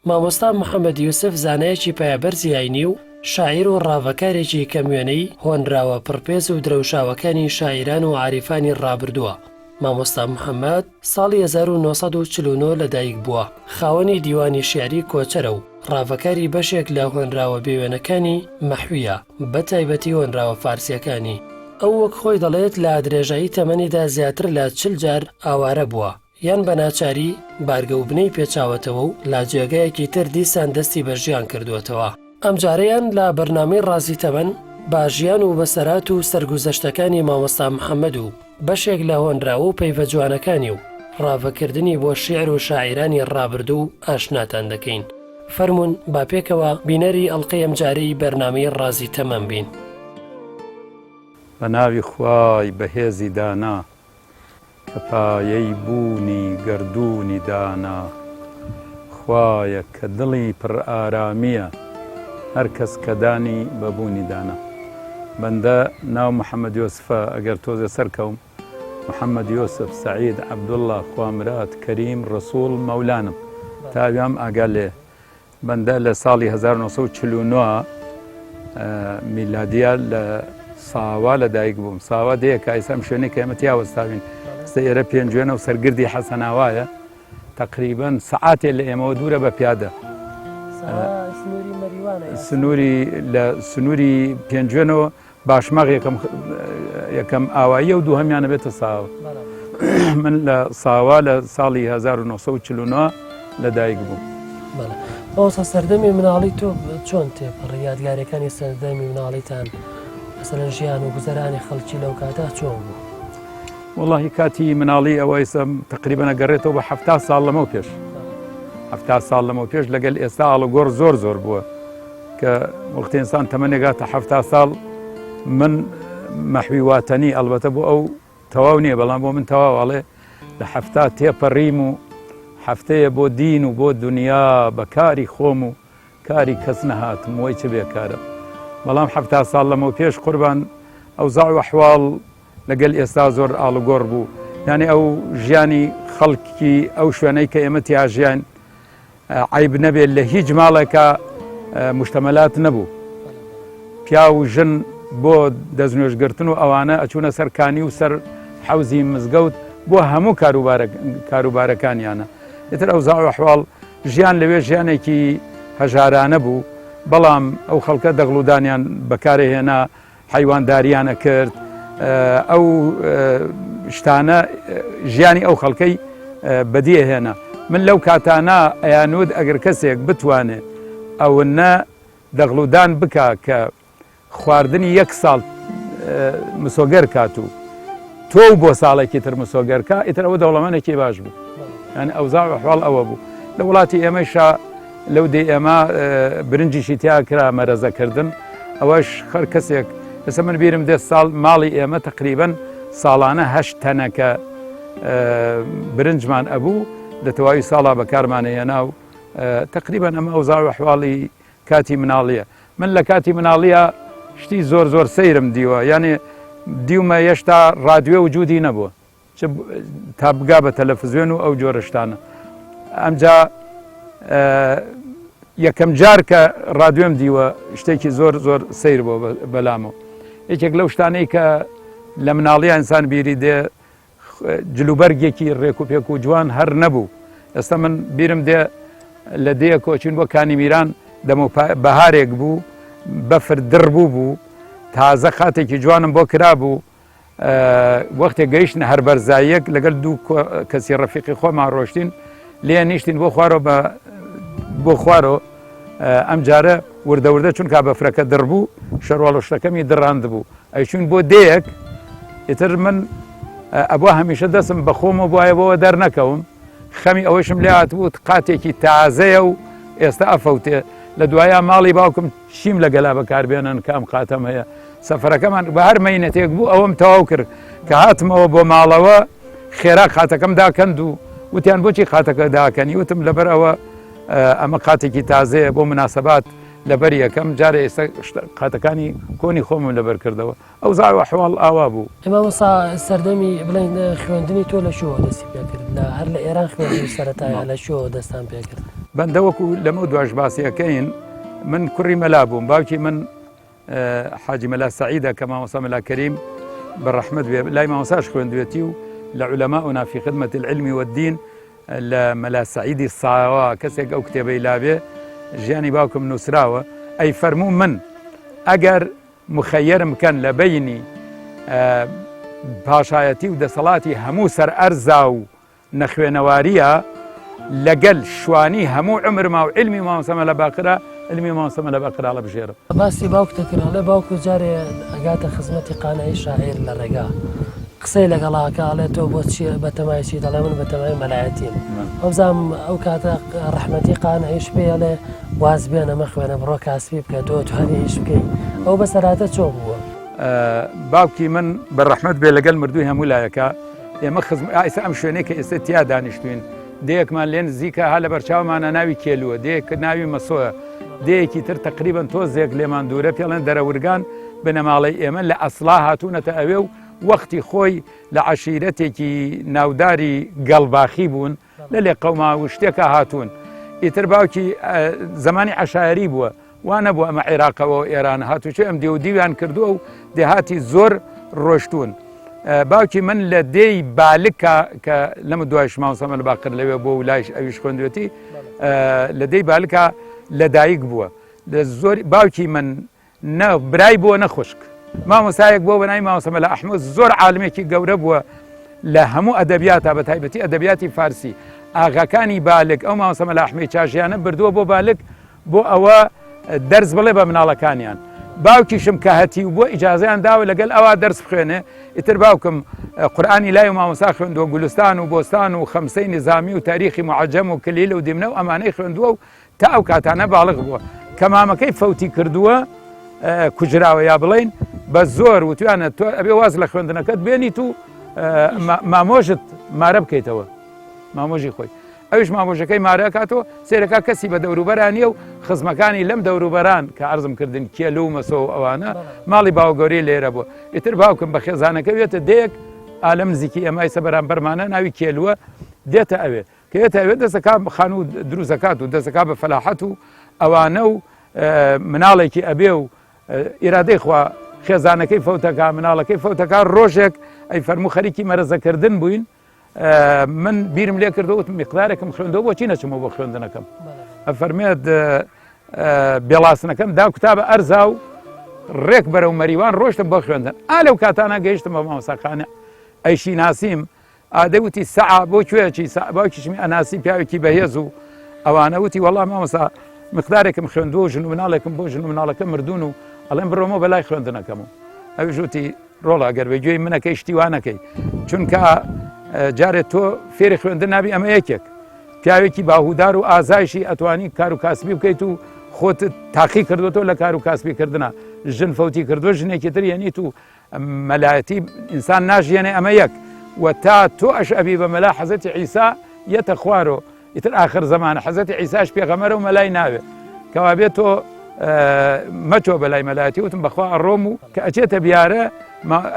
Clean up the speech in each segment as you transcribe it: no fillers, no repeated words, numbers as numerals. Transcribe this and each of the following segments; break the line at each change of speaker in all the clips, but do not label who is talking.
مامۆستا محەمەد یوسف زانایەکی پایەبەرزی ئاینی و شاعیر و ڕاڤەکارێکی کەموێنەی هۆنراوە پڕپێز و درەوشاوەکانی شاعیران و عاریفانی ڕابردووە. مامۆستا محەمەد ساڵی 1949 لەدایک بووە، خاوەنی دیوانی شیعری کۆچەرە و ڕاڤەکاری بەشێک لە هۆنراوە بێوێنەکانی مەحوییە، بەتایبەتی هۆنراوە فارسییەکانی. ئەو وەک خۆی دەڵێت لە درێژایی تەمەنیدا زیاتر لە 40 جار ئاوارە بووە. یان بە ناچاری بارگە و بنەی پێچاوەتەوە و لە جێگایەکی تر دیسان دەستی بە ژیان کردووەتەوە. ئەمجارەیان لە بەرنامەی ڕازی تەمەن با ژیان و بەسەرات و سەرگوزەشتەکانی مامۆستا محەمەد و بەشێک لە هۆنراوە و پەیڤە جوانەکانی و ڕاڤەکردنی بۆ شیعر و شاعیرانی ڕابردوو ئاشناتان دەکەین. فەرموون با پێکەوە بینەری ئەڵقەی ئەمجارەی بەرنامەی ڕازی تەمەن بین.
بە ناوی خوای بەهێزی دانا. کە پایەی بوونی گەردوونی دانا خوایە کە دڵی پڕ ئارامییە هەر کەس کە دانی بە بوونی دانا بەندە ناو محەمەد یۆسفە ئەگەر تۆزێ سەرکەوم محەمەد یۆسف سەعید عەبدوڵڵا خوامراد کەریم ڕەسووڵ مەولانم تا ئەویام ئاگا لێ بەندە لە ساڵی 1949 میلادیە لە ساوا لە دایک بووم ساوا دەیە کە ئیستا ئەم شوێنەی کە ئێمە تیا وەستاوین ئێستا ئێرە پێنجوێنە و سەرگردی حەسەناوایە تقریبا سەعاتێ لە ئێمەوە دوورە بە پیادە سنووری لە سنووری پێنجوێنەوە باشماغ یەکەم یەکەم ئاواییە و دووهەمیانە بێتە ساوە من لە ساوا لە ساڵی 1949 لە دایک بووم.
مامۆستا سەردەمی مناڵی تۆ چۆن تێپەڕی یادگارەکانی سەردەمی مناڵیتان مەسەلەن ژیان و گوزەرانی خەڵکی لەو کاتە چۆن بوو؟
وەڵاهی کاتی مناڵی ئەوە ئێستا تقریبا ئەگەڕێتەوە بە حەفتا ساڵ لەمەو پێش حەفتا ساڵ لەمەو پێش لەگەل ئێستا ئاڵوگۆڕ زۆر زۆر بووە کە وەختی ئینسان تەمەنێ گاتە حەفتا ساڵ من مەحوی واتەنی ئەڵبەتە بۆ ئەو تەواو نییە بەڵام بۆ من تەواو ئەڵێ لە حەفتا تێپەڕیم و هەفتەیە بۆ دین و بۆ دنیا بە کاری خۆم و کاری کەس نەهاتم وەی چ بێکارم بەڵام حەفتا ساڵ لەمەو پێش قوربان ئەوزاع و ئەحواڵ لەگەل ئێستا زۆر ئاڵوگۆڕ بوو یعنی ئەو ژیانی خەڵکی ئەو شوێنەی کە ئێمە تیا ژیان عەیب نەبێت لە هیچ ماڵێکا مشتەمەلات نەبوو پیاو و ژن بۆ دەستنوێژگرتن و ئەوانە ئەچوونە سەر کانی و سەر حەوزی مزگەوت بۆ هەموو کاروبارەکانیانە ئیتر ئەو زاو ئەحواڵ ژیان لەوێ ژیانێکی هەژارانە بوو بەڵام ئەو خەڵکە دەغڵودانیان بەکارهێنا حەیوانداریان ئەکرد ئەو شتانە ژیانی ئەو خەڵکەی بەدی ئەهێنا من لەو کاتانە ئەیانوت ئەگەر کەسێک بتوانێ ئەونە دەغڵودان بکا کە خواردنی یەک ساڵ مسۆگەر کات و تۆ بۆ ساڵێکی تر مسۆگەر کا ئیتر ئەوە دەوڵەمەنێکی باش بوو یعنی ئەوزاع و ئەحواڵ ئەوە بوو لە وڵاتی ئێمەشا لەو دێی ئێمە برنجیشی تیا کرا مەرەزەکردن ئەوەش خەر کەسێک ئێستا من بیرم دێت ساڵ ماڵی ئێمە تقریبن ساڵانە هەشت تەنەکە برنجمان ئەبوو لە تەواوی ساڵا بەکارمانە هێنا و تقریبا ئەمە ئەوزاع و ئەحواڵی کاتی مناڵیە من لە کاتی مناڵیە شتی زۆر زۆر سەیرم دیوە یانێ دیومە یەشتا ڕادوێ وجودی نەبووە چ تا بگا بە تەلەفزیۆن و ئەو جۆرە شتانە ئەمجا یەکەم جار کە ڕادوێم دیوە شتێکی زۆر زۆر سیر بۆ بەلامەوە یەکێک لەو شتانەی کە لە مناڵی ئینسان بیری دێ جلوبەرگێکی ڕێک و پێک و جوان هەر نەبوو ئێستا من بیرم دێ لە دێ کۆچین بۆ کانی میران دەمە بەهارێک بوو بەفر دڕ بوو بوو تازە خاتێکی جوانم بۆ کرابوو وەختێ گەیشتنە هەر بەرزاییەک لەگەل دوو کەسی ڕەفیقی خۆمان ڕۆشتین لێ نیشتین بۆ خوارەوە بە بۆ خوارەوە ئەم جارە وردە وردە چونکا بەفرەکە دڕبوو شەرواڵ و شتەکەمی دڕاند بوو ئەیچوین بۆ دێیەک ئیتر من ئەبووە هەمیشە دەستم بە خۆمە بواە بۆوە دەرنەکەوم خەمی ئەوەشم لێ هاتبوو قاتێکی تازەیە و ئێستا ئەفەوتێ لە دوایە ماڵی باوکم چیم لە گەلا بەکاربێنن کە ئەم قاتەم هەیە سەفەرەکەمان بە هەر مەینەتێک بوو ئەوەم تەواو کرد کە هاتمەوە بۆ ماڵەوە خێرا قاتەکەم داکەند و وتیان بۆچی قاتەکە داکەنی وتم لەبەر ئەوە ئەمە قاتێکی تازەیە بۆ مناسبات لەبەر یەکەم جارێ ئێستا قاتەکانی کۆنی خۆمم لەبەر کردەوە ئەو زاوە حواڵ ئاوا بوو.
مامۆستا سەردەمی بڵێن خوێندنی تۆ لە کوێوە دەستی پێکرد لە هەر لە ئێران خوێندنی سەرەتایە لە کوێوە دەستان پێکرد؟
بەندە وەکو لەمە دواش باسیەکەین من کوڕی مەلا بووم باوکی من حاجی مەلا سەعیدە کە مامۆستا مەلا کەریم بە ڕەحمەت بێ لای مامۆساش خوێندوێتی و لە علماؤنا في خدمة العلم والدين لە مەلا سەعیدی ساوا کەسێک ئەو کتێبەی لابێ ژیانی باوکم نووسراوە ئەی فەرموو من ئەگەر مخەیەرم بکەن لە بینی پاشایەتی و دەسەڵاتی هەموو سەر ئەرزا و نەخوێنەواریە لەگەل شوانی هەموو عومرما و عیلمی مامۆستا مەلا باقرە عیلمی مامۆستا مەلا باقر هەڵەبژێرم.
باسی باوکتە کرد ئەڵێ باوکت جارێ ئەگاتە خزمەتی قانعی شاعیر لە ڕێگا قسەی لەگەڵا ئەکا ئەڵێ تۆ بۆ چی بەتەمای چیت ئەڵێ من بەتەمای مەلایەتیم وابزانم ئەو کاتە ڕەحمەتی قانعیش پێی ئەڵێ واز بێنە مەخوێنە بڕۆ کاسبی بکە تۆ توانی ئیش بکەی ئەو بەسەرهاتە چۆن بووە؟
باوکی من بە ڕەحمەت بێ لەگەل مردووی هەموو لایەکە ئێمە خزم ئایسا ئەم شوێنەی کە ئێستا تیا دانیشتوین دێیەکمان لێ نزیکە ها لە بەرچاومانە ناوی کێلووە دێیەک ناوی مەسۆیە دێیەکی تر تقریبا تۆزێک لێمان دوورە پێڵێن دەرەورگان بنەماڵەی ئێمە لە ئەسڵا هاتوونەتە ئەوێ و وەختی خۆی لە عەشیرەتێکی ناوداری گەڵباخی بوون لە لێقەوما و شتێکا هاتوون ئیتر باوکی زمانی عەشایەری بووە وا نەبوو ئەمە عێراقەوە و ئێران هاتوچۆ ئەم دێ و دیویان کردووە و دێهاتی زۆر ڕۆشتوون. باوکی من لە دێی بالکە کە لەمە دوایش مامۆستا مەلا باقر لەوێ بۆ و لایش ئەویش خوێندوێتی لە دێی بالکە لەدایک بووە لە زۆر باوکی من نە برای بووە نە خوشک. مامۆستایەک بووە بە ناوی مامۆستا مەلا ئەحمەد زۆر عالمێکی گەورە بووە لە هەموو ئەدەبیاتا بە تایبەتی ئەدەبیاتی فارسی ئاغاکانی بالک ئەو مامۆستا مەلا ئەحمەی چاژیانە بردووە بۆ بالک بۆ ئەوە دەرس بڵێ بە مناڵەکانیان باوکیشم کە هەتیو بووە ئیجازەیان داوە لەگەل ئەوا دەرس بخوێنێ ئیتر باوکم قورئانی لای و مامۆستا خوێندووە گولستان و بۆستان و خەمسەی نزامی و تاریخی معجم و کلیل و دیمنە و ئەمانەی خوێندووە و تا ئەو کاتانە باڵغ بووە کە مامەکەی فەوتی کردووە کوژراوە یا بڵین بە زۆر وتویانە تۆ ئەبێ واز لە خوێندنەکەت بێنیت و مامۆژت مارە بکەیتەوە مامۆژی خۆی ئەویش مامۆژەکەی مارە کاتەوە سێرەکە کەسی بە دەوروبەران نیە و خزمەکانی لەم دەوروبەران کە عرضم کردن کێلو و مەسۆ و ئەوانە ماڵی باوەگەورەی لێرە بووە ئیتر باوکم بە خێزانەکە وێتە دەیەک ئالەم نزیکی ئێمای سەبەرامبەرمانە ناوی کێلووە دێتە ئەوێ کە یەتە ئەوێ دەسەکا خانوو دروستەکات و دەسەکا بە فەلاحەت و ئەوانە و مناڵێکی ئەبێ و ئیرادەی خوا خێزانەکەی فەوتەکە مناڵەکەی فەوتەکە ڕۆژێک ئەی فەرموو خەریکی مەرەزەکردن بووین من بیرم لێ کردەوە وتم میقدارێکم خوێندەوە بۆچی نەچمەوە بۆ خوێندنەکەم ئەفەرمێت بێڵاسنەکەم دا کوتابە ئەرزا و ڕێک بەرەو مەریوان ڕۆشتم بۆ خوێندن ئا لەو کاتانە گەیشتم بە مامۆساخانە ئەیشی ناسیم ئادەی وتی سەعا بۆ کوێ چی باوکیشمی ئەناسی پیاوێکی بەهێز و ئەوانە وتی وەڵام مامۆستا مقدارێکم خوێندووە و ژن و مناڵێکم بۆ ژن و مناڵەکە مردوون و ئەڵێم بڕۆمەوە بەلای خوێندنەکەم و ئەویش وتی ڕۆڵە ئەگەر بە گوێی منەکەی شتی وا نەکەی چونکە جارێ تۆ فێری خوێندن نابی ئەمە یەکێک پیاوێکی باهودار و ئازایشی ئەتوانی کار و کاسبی بکەیت و خۆت تاقی کردوەوە لە کار و کاسبی کردنا ژن فەوتی کردو ژنێکی تر یەنیت و مەلایەتی ئینسان ناژیێنێ ئەمە یەک و تا تۆ ئەش ئەبی بە مەلا حەزەتی عیسا یەتە خوارۆ ئیتر ئاخر زەمانە حەزەتی عیساش پێغەمەرە و مەلای ناوێ کەوابێت تۆ مەچۆ بەلای مەلایەتی وتم بەخوا ئەڕۆم و کە ئەچێتە بیارە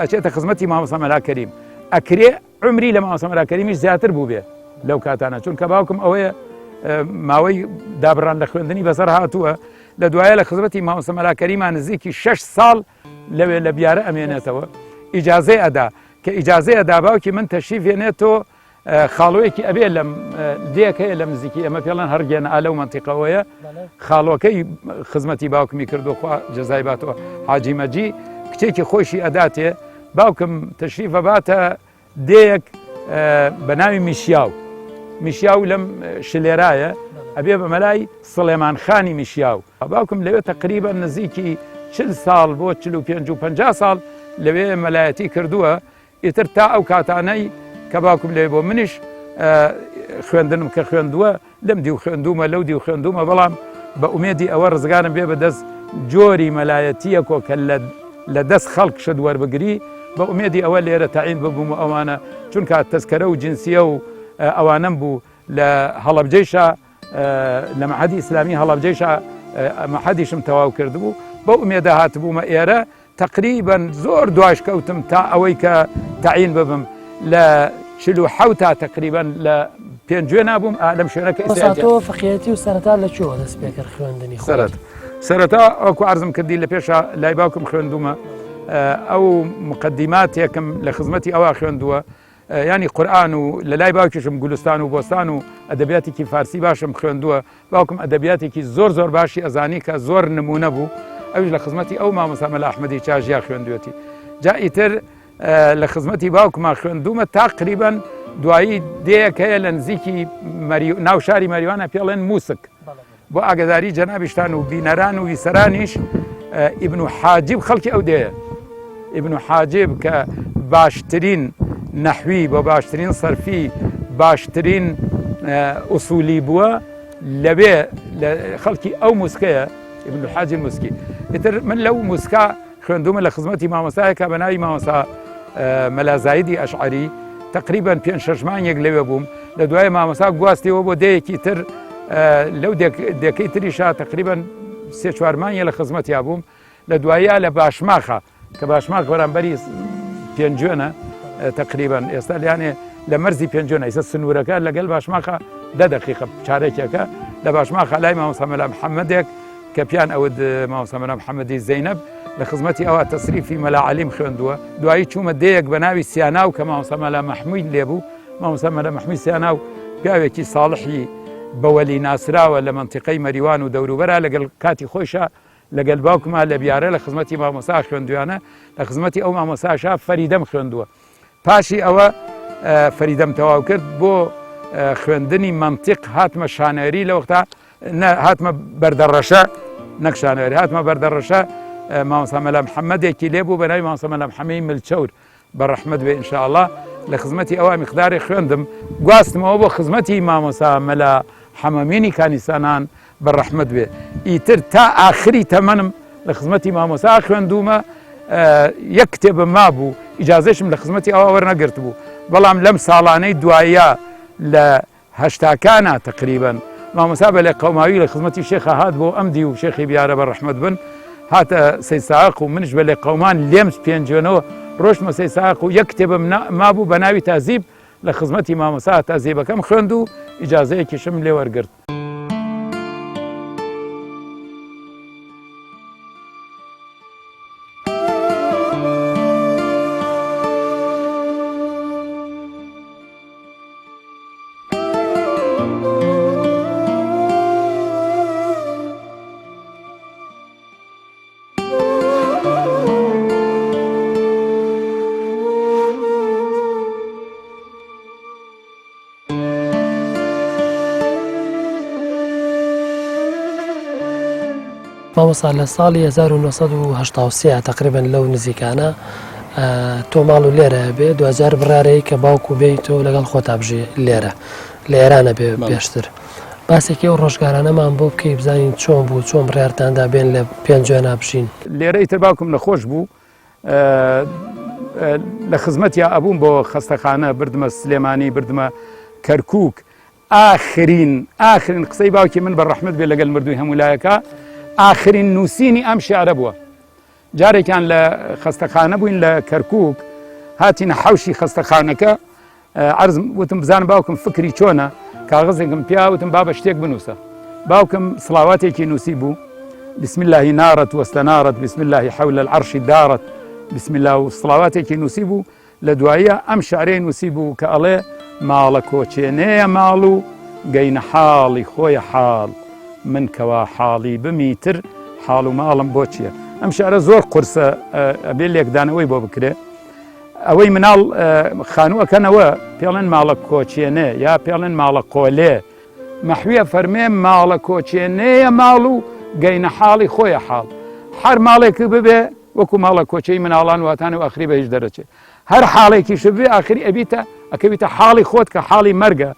ئەچێتە خزمەتی مامۆستا مەلا کەریم ئەکرێ عمری لە مامۆستا مەلا کەریمیش زیاتر بوو بێ لەو کاتانە چونکە باوکم ئەوەیە ماوەی دابڕان لە خوێندنی بەسەر هاتووە لە دوایە لە خزمەتی مامۆستا مەلا کەریما نزیکی شش ساڵ لەوێ لە بیارە ئەمێنێتەوە ئیجازەی ئەدا کە ئیجازەی ئەدا باوکی من تەشریف ێنێتەوە خاڵۆیەکی ئەبێ لەم دێک هەیە لە نزیکی ئەمە پێڵەن هەرگێن ئا لەو مەنتیقەوەیە خاڵۆکەی خزمەتی باوکمی کردو خوا جەزای باتەوە حاجی مەجی کچێکی خۆشی ئەداتێ باوکم تەشریفە باتە دێیەک بە ناوی میشیاو میشیاو لەم شلێرایە ئەبێ بە مەلای سڵێمان خانی میشیاو باوکم لەوێ تقریبا نزیکی چل ساڵ بۆ 45 و 50 ساڵ لەوێ مەلایەتی کردووە ئیتر تا ئەو کاتانەی کە باوکم لێ بۆ منیش خوێندنم کە خوێندووە لەم دیو خوێندوومە لەو دیو خوێندوومە بەڵام بە ئومێدی ئەوە ڕزگارم بێ بەدەست جۆری مەلایەتیەکۆ کە لە دەست خەڵک شت وەربگری بە ئومێدی ئەوە لێرە تەعین ببووم و ئەوانە چونکە تەزکەرە و جنسیە و ئەوانەم بوو لە هەڵەبجەیشا لە مەعهەدی ئیسلامی هەڵەبجەیشا مەعهەدیشم تەواو کردبوو بەو ئومێدە هاتبوومە ئێرە تەقریبەن زۆر دواش کەوتم تا ئەوەی کە تەعین ببم لە 47 تا تەقریبەن لە پێنجوێ نابووم ئا لەم شوێنە کە
ئێستا تۆ فەقیەتی و سەرەتا لە کوێوە دەست پێ کرد خوێندنی خۆت؟
سەرەتا سەرەتا وەکو عەرزم کردی لە پێشا لای باوکم خوێندوومە ئەو مقدماتێکم لە خزمەتی ئەوە خوێندووە ینی قورآن و لە لای باوکیشم گولستان و بۆستان و ئەدەبیاتێکی فارسی باشم خوێندووە باوکم ئەدەبیاتێکی زۆر زۆر باشی ئەزانی کە زۆر نمونە بوو ئەوش لە خزمەتی ئەو مامۆستا مەلا ئەحمەدی چاژیا خوێندوێتی جا ئیتر لە خزمەتی باوکما خوێندوومە تاقریبەن دوایی دێیەک هەیە لە نزیکی ناو شاری مەریوانە پێڵێن موسک بۆ ئاگداری جەنابیشتان و بینەران و ویسەرانیش ئیبن و حاجیب خەڵکی ئەو دێیە ئیبن و حاجیب کە باشترین نەحوی بۆ باشترین سەرفی باشترین ئوسولی بووە لەوێ خەڵکی ئەو موسکەیە ئیبن حاجی موسکی ئیتر من لەو موسکا خوێندومە لە خزمەتی مامۆستایەکە بە ناوی مامۆستا مەلا زایدی ئەشعەری تقریبا پێ شەش مانگێک لەوێ بووم لە دوای مامۆستا گواستیەوە بۆ دەیەکی تر لەو دێکەی تریشا تقریبا سێ چوار مانگێ لە خزمەتیا بووم لە دوایە لە باشماخە کە باشماخ بەرامبەری پێنجوێنە تقریبا ئێستا لیانێ لە مەرزی پێنجوێنە ئیسە سنوورەکە لەگەل باشماخە دە دقیقە چارێکێکە لە باشماخە لای مامۆستا مەلا محەممەدێک کە پیان ئەوت مامۆستا مەلا محەممەدی زەینەب لە خزمەتی ئەوە تەسریفی مەلا عەلیم خوێندووە دوایی چوومە دێیەک بە ناوی سیاناو کە مامۆستا مەلا مەحموود لێبوو مامۆستا مەلا مەحموود سیاناو پیاوێکی ساڵحی بەوەلی ناسراوە لە مەنتیقەی مەریوان و دەوروبەرا لەگەڵ کاتی خۆیشا لەگەل باوکما لە بیارە لە خزمەتی مامۆسا خوێندویانە لە خزمەتی ئەو مامۆساشا فەریدەم خوێندووە پاشی ئەوە فەریدەم تەواو کرد بۆ خوێندنی مەنتیق هاتمە شانێری لە وەختا هاتمە بەردەڕەشە نەک شانێری هاتمە بەردەڕەشە مامۆستا مەلا محەممەدێکی لێ بوو بە ناوی مامۆستا مەلا محەممەی ملچەور بە ڕەحمەت بێ ئینشاءاللە لە خزمەتی ئەوە میقدارێ خوێندم گواستمەوە بۆ خزمەتی مامۆستا مەلا حەمەمینی کانیسانان بە ڕەحمەت بێ ئیتر تا ئاخری تەمەنم لە خزمەتی مامۆستا خوێندوومە یەک کتێبم مابوو ئیجازەشم لە خزمەتی ئەوە وەرنەگرت بوو بەڵام لەم ساڵانەی دوایە لە هەشتاکانە تقریبن مامۆسا بە لێ قەوماوی لە خزمەتی شێخە هات بۆ ئەم دی و شێخی بیارە بە ڕەحمەت بن هاتە سەیساق و منش بە لێ قەومان لێم پێنجوێنەوە ڕۆشتمە سەیساق و یەک کتێبم مابوو بە ناوی تازیب لە خزمەتی مامۆسا تازیبەکەم خوێند و ئیجازەیەکیشم لێ وەرگرت.
مامۆستا لە ساڵی 1983 تقریبا لەو نزیکانە تۆ ماڵ و لێرە بێ دوجار بڕارەی کە باوکو بێ تۆ لەگەڵ خۆتا بژێ لێرە لە ئێرانە بێ پێشتر باسێکی ئەو ڕۆژگارانەمان بۆ بکەی بزانین چۆن بوو چۆن بڕیارتاندا بێن لە پێنجوێنا بژین
لێرە ئیتر باوکم نەخۆش بوو لە خزمەتیا ئەبووم بۆ خەستەخانە بردمە سلێمانی بردمە کەرکک ئاخرین ئاخرین قسەی باوکی من بە ڕەحمت بێ لەگەل مردووی هەموو لایەکە ئاخرین نووسینی ئەم شعرە بووە جارێکیان لە خەستەخانە بووین لە کەرکک هاتینە حوشی خەستەخانەکە عەرزم وتم بزانم باوکم فکری چۆنە کاغزێکم پیا وتم بابە شتێک بنووسە باوکم سڵاواتێکی نووسی بوو بسم الله نارت واستنارت بسم الله حول العرش دارت بسم الله و سڵاواتێکی نووسی بوو لە دواییە ئەم شعرەی نووسی بوو کە ئەڵێ ماڵە کۆچێنەیە ماڵ و گەینە حاڵی خۆیە حاڵ من کەوا حاڵی بمی تر حاڵ و ماڵم بۆ چییە ئەم شعرە زۆر قورسە ئەبێ لێکدانەوەی بۆ بکرێ ئەوەی مناڵ خانوو ئەکەنەوە پێڵێن ماڵە کۆچێنێ یا پێڵێن ماڵە قۆلێ مەحویە فەرمێ ماڵە کۆچێنەیە ماڵ و گەینە حاڵی خۆیە حاڵ هەر ماڵێک ببێ وەکو ماڵە کۆچەی مناڵان واتانە و ئاخری بە هیچ دەرەچێ هەر حاڵێکیش بێ ئاخری ئەبیتە ئەکەویتە حاڵی خۆت کە حاڵی مەرگە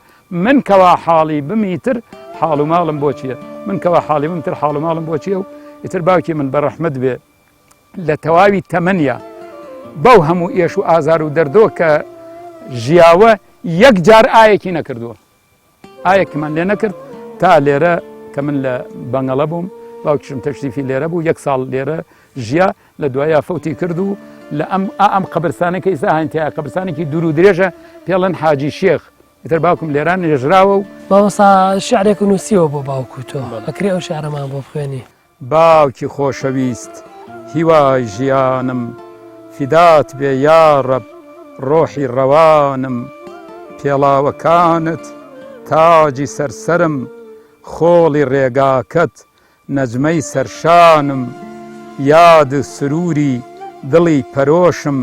من کەوا حاڵی بمی تر حاڵ و ماڵم بۆ چییە من کەوا حاڵی بم تر حاڵ و ماڵم بۆ چییە و ئیتر باوکی من بە ڕەحمەت بێ لە تەواوی تەمەنیا بەو هەموو ئێش و ئازار و دەردۆ کە ژیاوە یەک جار ئایەکی نەکردووە ئایەکمان لێ نەکرد تا لێرە کە من لە بەنگەڵە بووم باوکیشم تەشریفی لێرە بوو یەک ساڵ لێرە ژیا لە دوایە فەوتی کرد و لە ئەم ئەم قەبرستانەکە ئیسا هەنتیا قەبرستانێکی دوور و درێژە پێڵەن حاجی شێخ. ئیتر باوکم لێران نێژراوە و
مامۆستا شعرێک نووسیوە بۆ باوک و تۆ ئەکرێ ئەو شعرەمان بۆ بخوێنی؟
باوکی خۆشەویست هیوای ژیانم فیدات بێ یاڕەب ڕۆحی ڕەوانم پێڵاوەکانت تاجی سەر سەرم خۆڵی ڕێگاکەت نەجمەی سەرشانم یاد و سروری دڵی پەرۆشم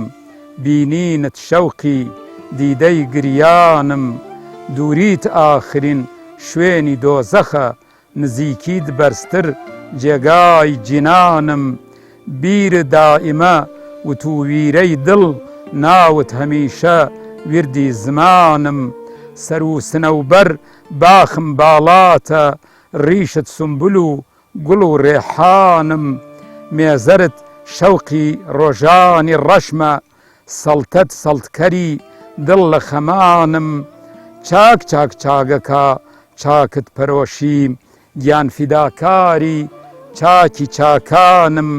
بینینت شەوقی دیدەی گریانم دووریت ئاخرین شوێنی دۆزەخە نزیکیت بەرزتر جێگای جینانم بیر دائیمە وتوویرەی دڵ ناوت هەمیشە ویردی زمانم سەرو سنەوبەر باخم باڵاتە ڕیشت سومبول و گوڵ و ڕێحانم مێزەرت شەوقی ڕۆژانی ڕەشمە سەڵتەت سەڵتکەری دڵ لە خەمانم چاک چاک چاگەکا چاکت پەرۆشیم گیان فیداکاری چاکی چاکانم.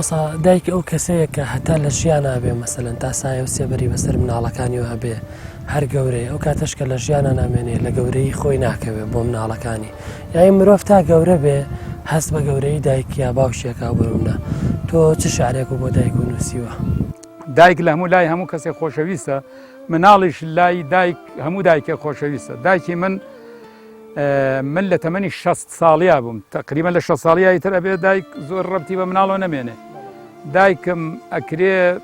مامۆستا دایک ئەو کەسەیە کە هەتا لە ژیانا بێ مەسەلەن تا سایە و سێبەری بەسەر مناڵەکانیەوە هەبێ هەر گەورەیە ئەو کاتەش کە لە ژیانا نامێنێ لە گەورەی خۆی ناکەوێ بۆ مناڵەکانی یای مرۆڤ تا گەورە بێ هەست بە گەورەی دایک یا باوکێکا بۆ تۆ چ شعرێک و بۆ دایک و نووسیوە؟
دایک لە هەموو لای هەموو کەسێک خۆشەویستە مناڵیش لای دایک هەموو دایکێک خۆشەویستە دایکی من من لە تەمەنی 6 ساڵیا بووم تقریبا لە 6 ساڵیایی تر ئەبێ دایک زۆر ڕەبتی بە مناڵەوە نەمێنێ دایکم ئەکرێ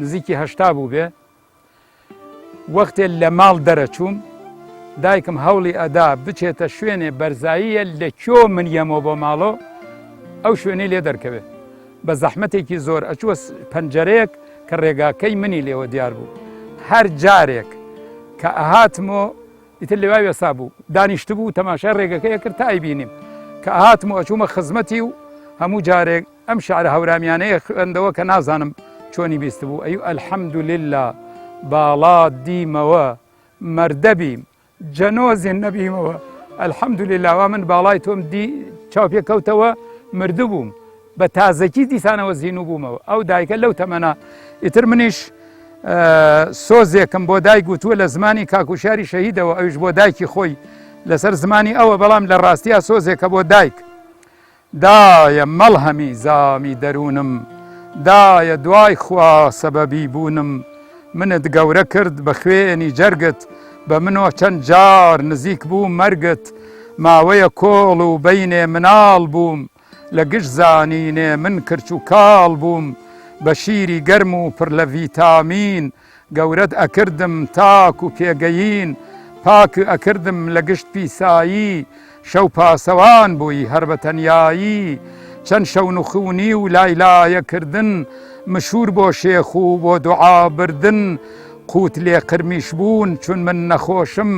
نزیکی هەشتا بوو بێ وەختێ لە ماڵ دەرەچووم دایکم هەوڵی ئەدا بچێتە شوێنێ بەرزاییە لە کۆ من یەمەوە بۆ ماڵۆ ئەو شوێنەی لێ دەرکەوێت بە زەحمەتێکی زۆر ئەچووە پەنجەرەیەک کە ڕێگاکەی منی لێوە دیار بوو هەر جارێک کە ئەهاتمۆ ئیتر لێوا وێسا بوو دانیشتبوو تەماشای ڕێگەکەی ئەکرد تا ئەیبینیم کە ئەهاتم و ئەچوومە خزمەتی و هەموو جارێک ئەم شعرە هەورامیانەیە خوێندەوە کە نازانم چۆنی بیستبوو ئەی الحمدللە باڵا دیمەوە مەردەبیم جەنۆزین نەبیمەوە الحمدللە وا من باڵای تۆم دی چاوپێکەوتەوە مردبووم بە تازەکی دیسانەوە زینوو بوومەوە ئەو دایکە لەو تەمەنە ئیتر منیش سۆزێکم بۆ دایک وتووە لە زمانی کاکوشاری شەهیدەوە ئەویش بۆ دایکی خۆی لەسەر زمانی ئەوە بەڵام لە ڕاستیا سۆزێکە بۆ دایک دایە مەڵهەمی زامی دەروونم دایە دوای خوا سەبەبی بوونم منت گەورە کرد بە خوێنی جەرگت بە منۆ چەند جار نزیک بوو مەرگت ماوەیە کۆڵ و بینێ مناڵ بووم لە گشت زانینێ من کرچ و کاڵ بووم بە شیری گەرم و پڕ لە ڤیتامین گەورەت ئەکردم تاک و پێگەیین پاک ئەکردم لە گشت پیسایی شەو پاسەوان بووی هەر بە تەنیایی چەند شەونخونی و لایلایە کردن مشوور بۆ شێخ و بۆ دوعا بردن قووت لێ قرمیش بوون چون من نەخۆشم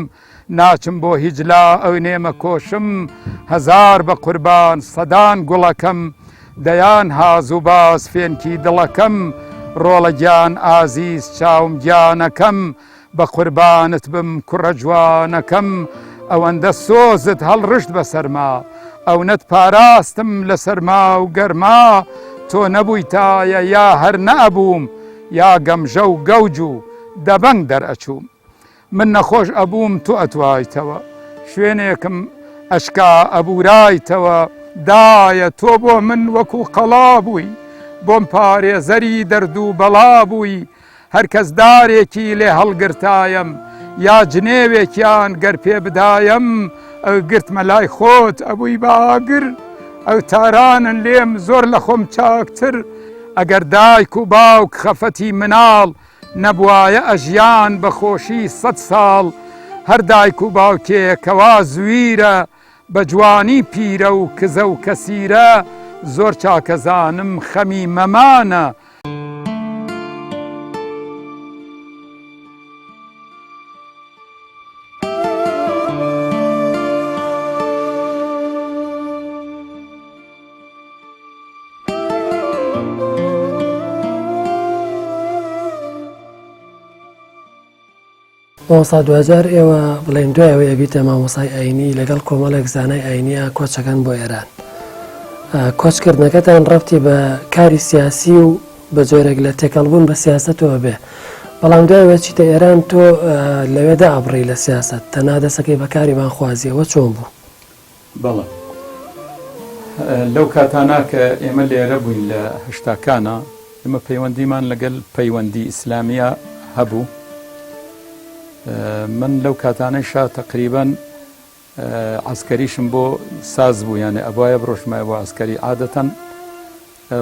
ناچم بۆ هیچ لا ئەونێ مەکۆشم هەزار بە قوربان سەدان گوڵەکەم دەیان هاز و باز فێنکی دڵەکەم ڕۆڵە گیان ئازیز چاوم گیانەکەم بە قوربانت بم کوڕە جوانەکەم ئەوەندە سۆزت هەڵڕشت بە سەرما ئەونەت پاراستم لە سەرما و گەرما تۆ نەبوویتایە یا هەر نەئەبووم یا گەمژە و گەوج و دەبەنگ دەرئەچووم. من نەخۆش ئەبووم تۆ ئەتوایتەوە شوێنێکم ئەشکا ئەبورایتەوە دایە تۆ بۆ من وەکو قەڵا بووی بۆم پارێزەری دەرد و بەڵا بووی هەر کەس دارێکی لێ هەڵگرتایەم یا جنێوێکیان گەر پێ بدایەم ئەو گرتمە لای خۆت ئەبووی بە ئاگر ئەو تارانن لێم زۆر لە خۆم چاکتر ئەگەر دایک و باوک خەفەتی مناڵ نەبوایە ئەژیان بە خۆشی سەد ساڵ هەر دایک و باوکێ کەوا زویرە بە جوانی پیرە و کزە و کەسیرە زۆر چاکەزانم خەمی مەمانە.
مامۆستا دواجار ئێوە بڵێن دوای ئەوەی ئەبیتە مامۆستای ئاینی لەگەڵ کۆمەڵێک زانای ئاینیە کۆچەکەن بۆ ئێران کۆچکردنەکەتان ڕەبتی بە کاری سیاسی و بە جۆرێک لە تێکەڵبوون بە سیاسەتەوە بێ بەڵام دوای ئەوە چیتە ئێران تۆ لەوێ دابڕی لە سیاسەت تەنها دەسەکەی بە کاری بانخوازیەوە چۆن بوو؟
بەڵێ لەو کاتانە کە ئێمە لێرە بووین لە هەشتاکانە ئێمە پەیوەندیمان لەگەل پەیوەندی ئیسلامیە هەبوو من لەو کاتانەیشا تقریبا عسکەریشم بۆ ساز بوو یانێ ئەبایە بڕۆشمایە بۆ عسکەری عادەتەن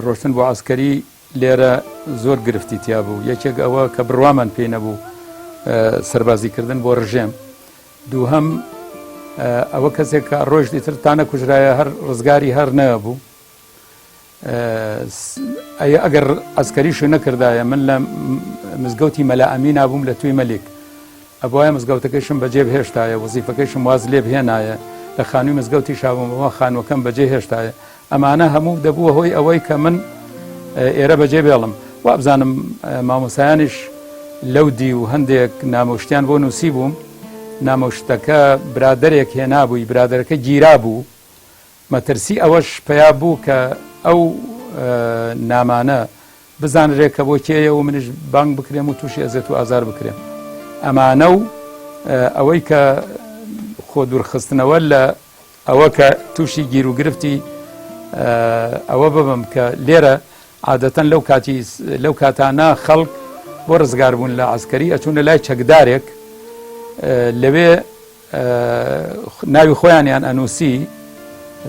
ڕۆشتن بۆ عسکەری لێرە زۆر گرفتی تیا بوو یەکێک ئەوە کە بڕوامان پێی نەبوو سەربازیکردن بۆ ڕژێم دووهەم ئەوە کەسێک کە ڕۆیشت ئیتر تا نەکوژرایە هەر ڕزگاری هەر نەبوو ئەگەر ئەسکەریش نەکردایە من لە مزگەوتی مەلا ئەمینا بووم لە توی مەلیک ئەبواە مزگەوتەکەشم بەجێ بهێشتایە وەزیفەکەشم واز لێ بهێنایە لە خانووی مزگەوتی شابوومەوە خانووەکەم بەجێ هێشتایە ئەمانە هەموو دەبووە هۆی ئەوەی کە من ئێرە بەجێ بێڵم. وابزانم مامۆستایانیش لەو دیو هەندێک نامە و شتیان بۆ نووسیبووم. نامە و شتەکە برادەرێک هێنابووی، برادەرەکە گیرابوو. مەترسی ئەوەش پەیا بوو کە ئەو نامانە بزانرێ کە بۆ کێیە و منیش بانگ بکرێم و تووشی ئەزێت و ئازار بکرێم. ئەمانە و ئەوەی کە خۆ دوورخستنەوە لە ئەوە کە تووشی گیروگرفتی ئەوە ببم کە لێرە عادەتەن لەو کاتی لەو کاتانە خەڵک بۆ ڕزگاربوون لە عسکەری ئەچوونە لای چەکدارێک لەوێ ناوی خۆیانیان ئەنووسی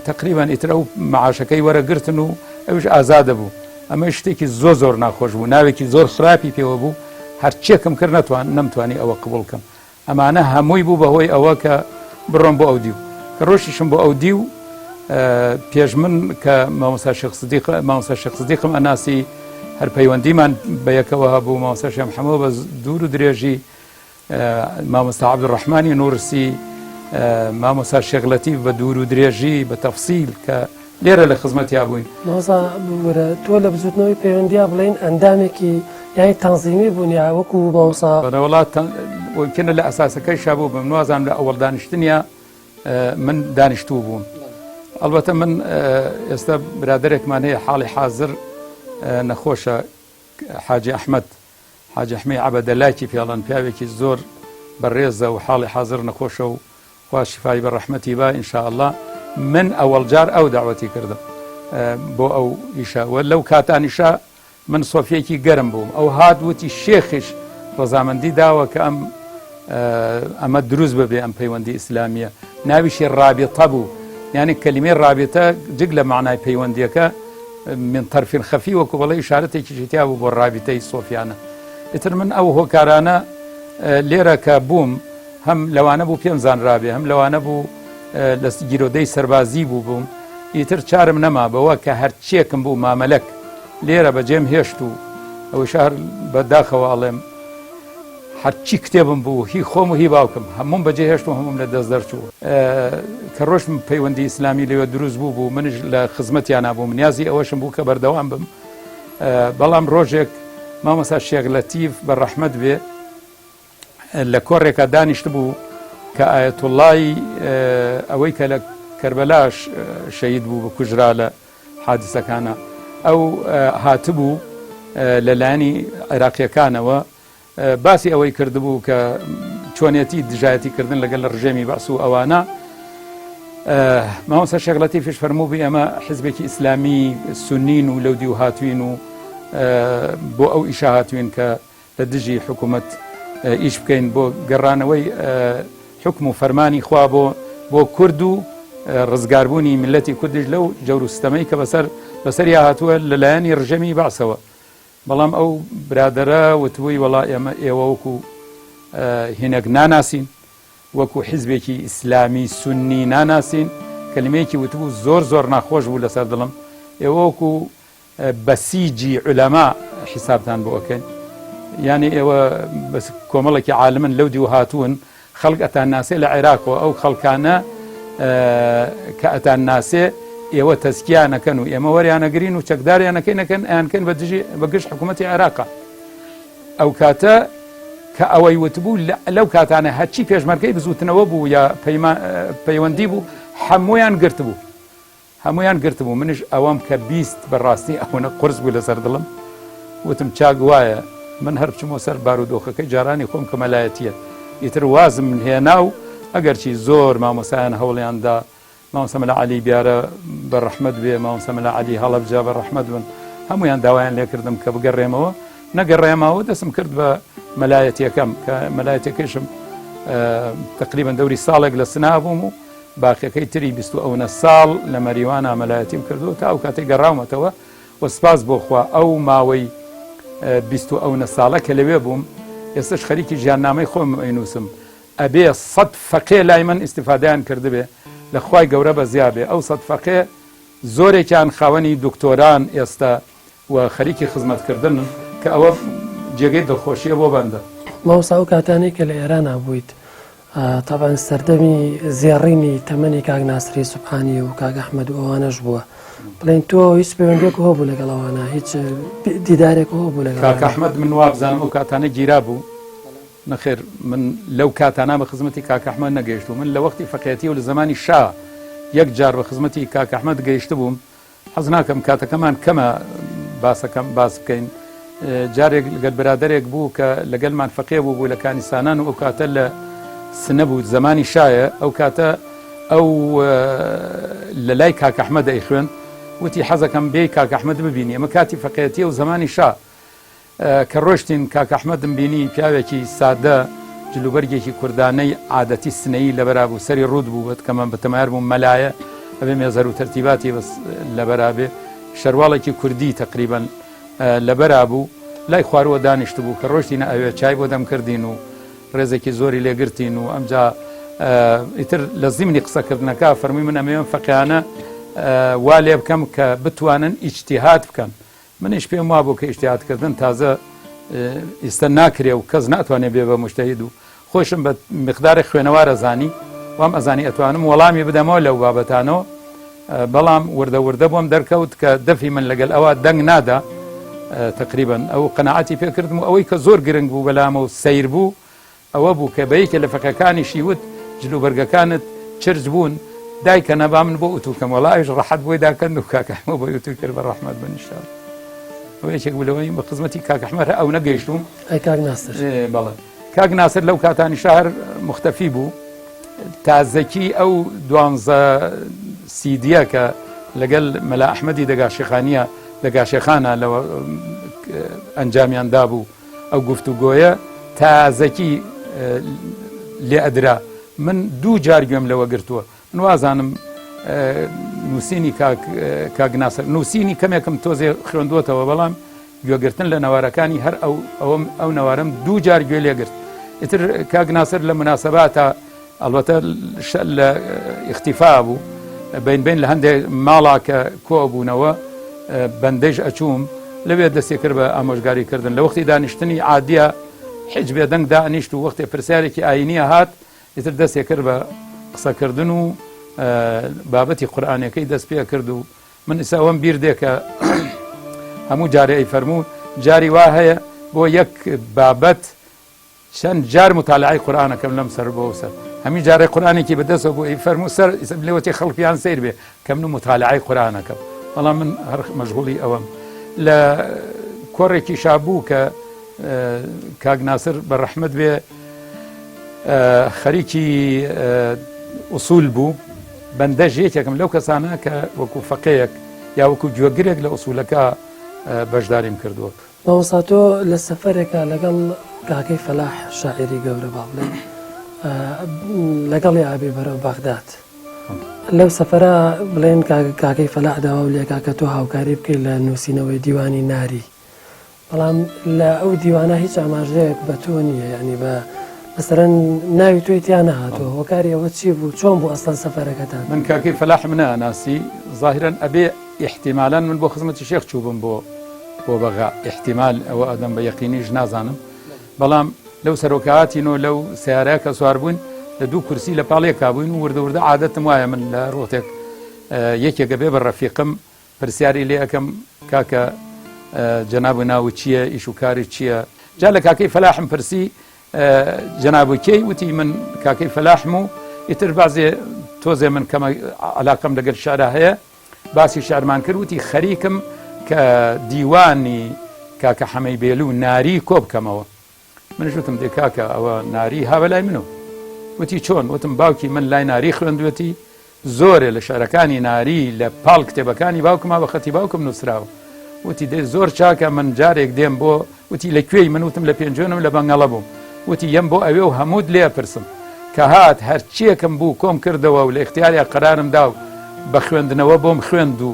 تقریبان ئیتر ئەو معاشەکەی وەرەگرتن و ئەوش ئازادە بوو ئەمە شتێکی زۆر زۆر ناخۆش بوو ناوێکی زۆر خراپی پێوە بوو هەرچێکم کرد نەتوان نەمتوانی ئەوە قبوڵکەم ئەمانە هەمووی بوو بە هۆی ئەوە کە بڕۆم بۆ ئەو دیو. کە ڕۆشتیشم بۆ ئەو دیو، پێش من کە مامۆستا شێخ سدیق، مامۆستا شێخ سدیقم ئەناسی، هەر پەیوەندیمان بە یەکەوە هەبوو، مامۆستا شێخ محەمەد بە دوور و درێژی، مامۆستا عەبدولڕەحمانی نوورسی، مامۆستا شێخ لەتیف بە دوور و درێژی، بە تەفسیل کە لێرە لە خزمەتیا بووین.
مامۆستا ببورە تۆ لە بزوتنەوەی پەیوەندیا بڵێین ئەندامێکی یانی تەنزیمی بوون یا وەکو مامۆستا.
بەڵێ وەڵا ممکنە لە ئەساسەکەیشا بووبم نوازانم لە ئەوەڵ دانیشتنیا من دانیشتوو بووم. ئەڵبەتە من ئێستا برادەرێکمان هەیە حاڵی حازر نەخۆشە حاجی ئەحمەد حاجی ئەحمەی عەبەدەلاکی پێڵەن پیاوێکی زۆر بەڕێزە و حاڵی حازر نەخۆشە و خوا شفای بە ڕەحمەتی با ان شاء اللە من ئەوەڵ جار ئەو دەعوەتی کردم بۆ ئەو ئیشە وە لەو کاتانیشا من سۆفیەکی گەرم بووم ئەو هات وتی شێخیش ڕەزامەندی داوە کە ئەم ئەمە دروست ببێ ئەم پەیوەندی ئیسلامیە ناویشی ڕابطە بوو یعنی کەلیمەی ڕابطە جگ لە معنای پەیوەندیەکە من طرف خەفی وەکو بەڵێ ئشارەتێکیشی تیا بوو بۆ ڕابطەی سۆفیانە ئیتر من ئەو هۆکارانە لێرە کە بووم هەم لەوانە بوو پێم زانرابێ هەم لەوانە بوو لە گیرۆدەی سەربازی بوو بووم ئیتر چارم نەما بەوە کە هەرچێکم بوو مامەلەک لێرە بەجێم هێشت و ئەوەی شار بە داخەوە ئەڵێم هەرچی کتێبم بوو هی خۆم و هی باوکم هەموم بەجێ هێشت و هەموم لە دەست دەرچوو کە ڕۆشتم پەیوەندی ئیسلامی لەوێ دروست بوو بوو منیش لە خزمەتیانە بووم نیازی ئەوەشم بوو کە بەردەوام بم بەڵام ڕۆژێک مامۆستا شێخ لەتیف بە ڕەحمەت بێ لە کۆڕێکا دانیشتبوو کە ئایەتوڵڵای ئەوەی کە لە کەربەلاش شەهید بوو بکوژرا لە حادسەکانە ئەو هاتبوو لە لایەنی عێراقیەکانەوە باسی ئەوەی کردبوو کە چۆنێتی دژایەتی کردن لەگەل لە ڕژێمی بەعس و ئەوانە مامۆستا شێخ لەتیفیش فەرموو بووی ئەمە حزبێکی ئیسلامی سنین و لەو دیو هاتوین و بۆ ئەو ئیشە هاتوین کە لە دژی حکومەت ئیش بکەین بۆ گەڕانەوەی حوکم و فەرمانی خوا بۆ بۆ کورد و ڕزگاربوونی میللەتی کوردیش لەو جەور و ستەمەی کە بەسەر بەسەریا هاتووە لە لایەنی ڕژێمی بەعسەوە بەڵام ئەو برادەرە وتبووی وەڵا ئێمە ئێوە وەکو هینەک ناناسین وەکو حیزبێکی ئیسلامی سوننی ناناسین کەلیمەیەکی وتبوو زۆر زۆر ناخۆش بوو لەسەر دڵم ئێوە وەکو بەسیجی عولەما حیسابتان بۆ ئەکەین یانی ئێوە بەس کۆمەڵێکی عالمن لەو دیو هاتوون خەڵک ئەتان ناسێ لە عێراقەوە ئەو خەڵکانە کە ئەتان ناسێ ئێوە تەزکیانەکەن و ئێمە وەریانەگرین و چەکداریانەکەی نەکەن ئەیانکەن بە دژی بە گشت حکوومەتی عێراقا ئەو کاتە. کە ئەوەی وتبوو لەو کاتانە هەرچی پێشمەرگەی بزووتنەوە بوو یا پەیوەندی بوو هەموویان گرتبوو. هەموویان گرتبوو منیش ئەوەم کە 20 بەڕاستی ئەوەنە قورس بوو لەسەر دڵم وتم چاک وایە من هەر بچمەوە سەر بارودۆخەکەی جارانی خۆم کە مەلایەتیە ئیتر وازم هێنا و ئەگەرچی زۆر مامۆسایان هەوڵیان دا مامۆستا مەلا عەلی بیارە بە ڕەحمەت بێ مامۆستا مەلا عەلی هەڵەبجە بە ڕەحمەت بن هەمویان داوایان لێکردم کە بگەڕێمەوە نەگەڕێمەوە دەسم کرد بە مەلایەتیەکەم کە مەلایەتەکەشم تقریبا دەوری ساڵێک لە سنا بووم و باقیەکەی تری 20 ئەونە ساڵ لە مەریوانە مەلایەتیم کردو تا ئەو کاتێک گەڕاومەتەوە و سپاس بۆ خوا ئەو ماوەی 20 ئەونە ساڵە کە لەوێ بووم ئێستش خەریکی ژیاننامەی خۆم ئەینووسم ئەبێ سەت فەقێ لای من ئیستیفادەیان کردبێ لە خوای گەورە بەزیا بێ ئەو سەت فەقێ زۆرێکیان خاوەنی دکتۆران ئێستا و خەریکی خزمەت کردنن کە ئەوە جێگەی دڵخۆشیە بۆ بەندە.
مامۆستا ئەو کاتانەی کە لە ئێرانا بوویت تەبعەن سەردەمی زێڕینی تەمەنی کاک ناسری سوبحانی و کاک ئەحمەد و ئەوانەش بووە بڵێن تۆ هیچ پەیوەندیەک هەبوو لەگەڵ ئەوانە هیچ دیدارێک هەبوو لەگەڵ
کاک ئەحمەد من وابزانم ئەو کاتانە گیرا بوو نەخێر من لەو کاتانە بە خزمەتی کاک ئەحمەد نەگەیشتووم من لە وەختی فەقێتی و لە زەمانی شا یەک جار بە خزمەتی کاک ئەحمەد گەیشتبووم حەز ناکەم کاتەکەمان کەمە باسەکەم باس بکەین جارێک لەگەل برادێک بوو کە لەگەلمان فەقێ بوو بوو لە کانیسانان و ئەو کاتە لە سنە بوو زمانی شایە ئەو کاتە ئەو لە لای کاک ئەحمەد ئەیخوێند وتی حەزەکەم بێ کاک ئەحمەد ببینی ئەمە کاتی فەقێتیە و زمانی شا کە ڕۆشتین کاک ئەحمەدم بینی پیاوێکی سادە جلوبەرگێکی کوردانەی عادەتی سنەیی لەبەرا بوو سەری ڕووت بوو بەت کەمە بەتەمایار بووم مەلایە ئەبێ مێزەر و تەرتیباتی بەس لەبەرا بێ شەرواڵێکی کوردی تەقریبەن لەبەرا بوو لای خوارووە دانیشتبوو کە ڕۆشتینە ئەوێ چای بۆ دەم کردین و ڕێزێکی زۆری لێگرتین و ئەمجا ئیتر لە زیمنی قسەکردنەکە فەرمووی من ئەمەوێم فەقیانە وا لێ بکەم کە بتوانن ئیجتیهاد بکەن منیش پێم وابوو کە ئیجتیهاد کردن تازە ئیستە ناکرێ و کەس ناتوانێ بێ بە موجتەهید و خۆشم بە مقدارێک خوێنەوار ئەزانی وام ئەزانی ئەتوانم وەڵامی بدەمەوە لەو بابەتانەوە بەڵام وردە وردە بۆم دەرکەوت کە دەفی من لەگەل ئەوە دەنگ نادا تقریبا ئەو قەناعەتی پێکردم و ئەوەی کە زۆر گرنگ بوو بەلامە و سەیر بوو ئەوە بوو کە بە یەکێ لە فەقێکانیشی وت، جلوبەرگەکانت چرچ بوون، دایکەنە با من بۆ ئوتوو کەم، وەڵا ئەویش ڕەحەت بۆی داکەند و کاک ئەحمە بۆی ئوتووی کرد بە ڕەحمەت بن ئینشاڵڵا. ئەوە یەکێک بوو لەوەی بە خزمەتی کاک ئەحمە هەر ئەو نەگەیشتووم.
ئەی کاک ناسر؟
بەڵێ کاک ناسر لەو کاتانیشا هەر موختەفی بوو، تازەکی ئەو دوانزە سیدیە کە لەگەل مەلا ئەحمەدی دەگاشێخانیە دەگاشێخانە لەوە ئەنجامیان دابوو، ئەو گفتوگۆیە تازەکی لێ ئەدرا من دوو جار گوێم لەوە گرتووە من وازانم نووسینی کاک ناسر نووسینی کەمێکم تۆزێ خوێندووەتەوە بەڵام گوێگرتن لە نەوارەکانی هەر ئەو ئەوم ئەو نەوارم دوو جار گوێ لێگرت ئیتر کاک ناسر لە مناسباتە ئەڵبەتە لە ئیختیفا بوو بین بین لە هەندێک ماڵا کە کۆ بوونەوە بەندەیش ئەچووم لەوێ دەستی کرد بە ئامۆژگاری کردن لە وەختی دانیشتنی عادیە حیچ بێدەنگ دانیشت و وەختێ پرسیارێکی ئاینیە هات ئیتر دەستی کرد بە قسەکردن و بابەتی قورئانەکەی دەست پێ کرد و من ئیسا ئەوەم بیر دێ کە هەموو جارێ ئەی فەرموو جاری وا هەیە بۆ یەک بابەت چەند جار موتالعەی قورئان ئەکەم لەم سەر بۆ ئەو سەر هەمی جارێ قورئانێکی بەدەسەوە بوو ئەی فەرموو سەر ئیسم لێوەتی خەڵکیان سەیر بێ کە من موتالعەی قورئان ئەکەم بەڵام من هەر مەشغوڵی ئەوەم لە کۆڕێکی شابوو کە کاک ناسر بە ڕەحمەت بێ خەریکی ئوسول بوو بەندەش یەکێکم لەو کەسانە کە وەکو فەقەیەک یا وەکو گوێگرێک لە ئوسولەکە بەشداریم کردووە.
مامۆستا تۆ لە سەفەرێکا لەگەڵ کاکەی فەلاح شاعیری گەورە با بڵێین لەگەڵی ئابێ بەرەو بەغداد لەو سەفەرە بڵێن کاکەی فەلاح داوا و لێکا کە تۆ هاوکاری بکەیت لە نووسینەوەی دیوانی ناری بەڵام لە ئەو دیوانە هیچ ئاماژەیەک بە تۆ نییە یعنی بە مەسەرەن ناوی تۆی تیا نەهاتووە هۆکاری ئەوە چی بوو چۆن بوو ئەسڵەن سەفەرەکەتان؟
من کاکەی فەلاحم نەئەناسی زاهیرەن ئەبێ ئیحتیمالەن من بۆ خزمەتی شێخ چووبم بۆ بۆ بەغا ئیحتیمال ئەوە ئەدەم بە یەقینیش نازانم بەڵام لەو سەرۆکاتین و لەو سیارە کە سوار بووین لە دوو کورسی لە پاڵێکا بووین و وردە وردە عادەتم وایە من لە ڕۆتێک یەکێکە بێ بە ڕەفیقم پرسیاری لێ ئەەکەم کاکە جەناب و ناوت چییە ئیش و کاری چییە جا لە کاکەی فەلاحم پرسی. جەناب کێی وتی من کاکەی فەلاحم و ئیتر بازێ تۆزێ من کەمە علاقەم لەگەل شعرا هەیە باسی شعرمان کرد وتی خەریکم کە دیوانی کاکە حەمەی بێلو ناری کۆ بکەمەوە منش وتم دێ کاکە ئەوە ناری ها بەلای منەوە وتی چۆن وتم باوکی من لای ناری خوێندوێتی زۆرێ لە شعرەکانی ناری لە پاڵ کتێبەکانی باوکما بە خەتی باوکم نووسراوە. وتی دەی زۆر چاکە من جارێک دێم بۆ وتی لە کوێی من وتم لە پێنجوێنم لە بەنگەڵە بووم وتی یەم بۆ ئەوێ و هەمووت لێ ئەپرسم کە هات هەرچیەکم بوو کۆم کردەوە و لە ئیختیاریا قەرارم دا و بە خوێندنەوە بۆم خوێند و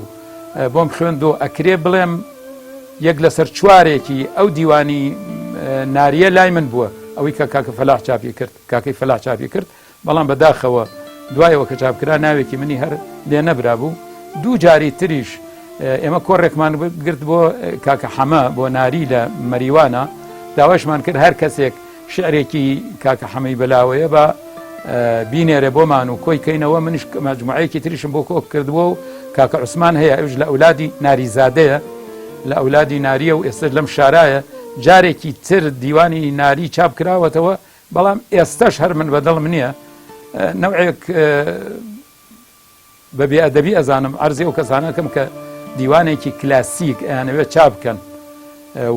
بۆم خوێند و ئەکرێ بڵێم یەک لەسەر چوارێکی ئەو دیوانی ناریە لای من بووە ئەوەی کە کاکە فەلاح چاپی کرد کاکەی فەلاح چاپی کرد بەڵام بە داخەوە دوای ئەوە کە چاپ کرا ناوێکی منی هەر لێ نەبرابوو دوو جاری تریش ئێمە کۆڕێکمان گرت بۆ کاکە حەمە بۆ ناری لە مەریوانە داواشمان کرد هەر کەسێک شعرێکی کاکە حەمەی بەلاوەیە بە بینێرێ بۆمان و کۆی کەینەوە منیش مجموعەیەکی تریشم بۆ کۆ کردبووە و کاکە عوسمان هەیە ئەوش لە ئەولادی ناریزادەیە لە ئەولادی ناریە و ئێستش لەم شارایە جارێکی تر دیوانی ناری چاپ کراوەتەوە بەڵام ئێستەش هەر من بەدڵم نییە نەوعێک بە بێئەدەبی ئەزانم عەرزی ئەو کەسانەکەم کە دیوانێکی کلاسیک ئەیانەوێت چاپ بکەن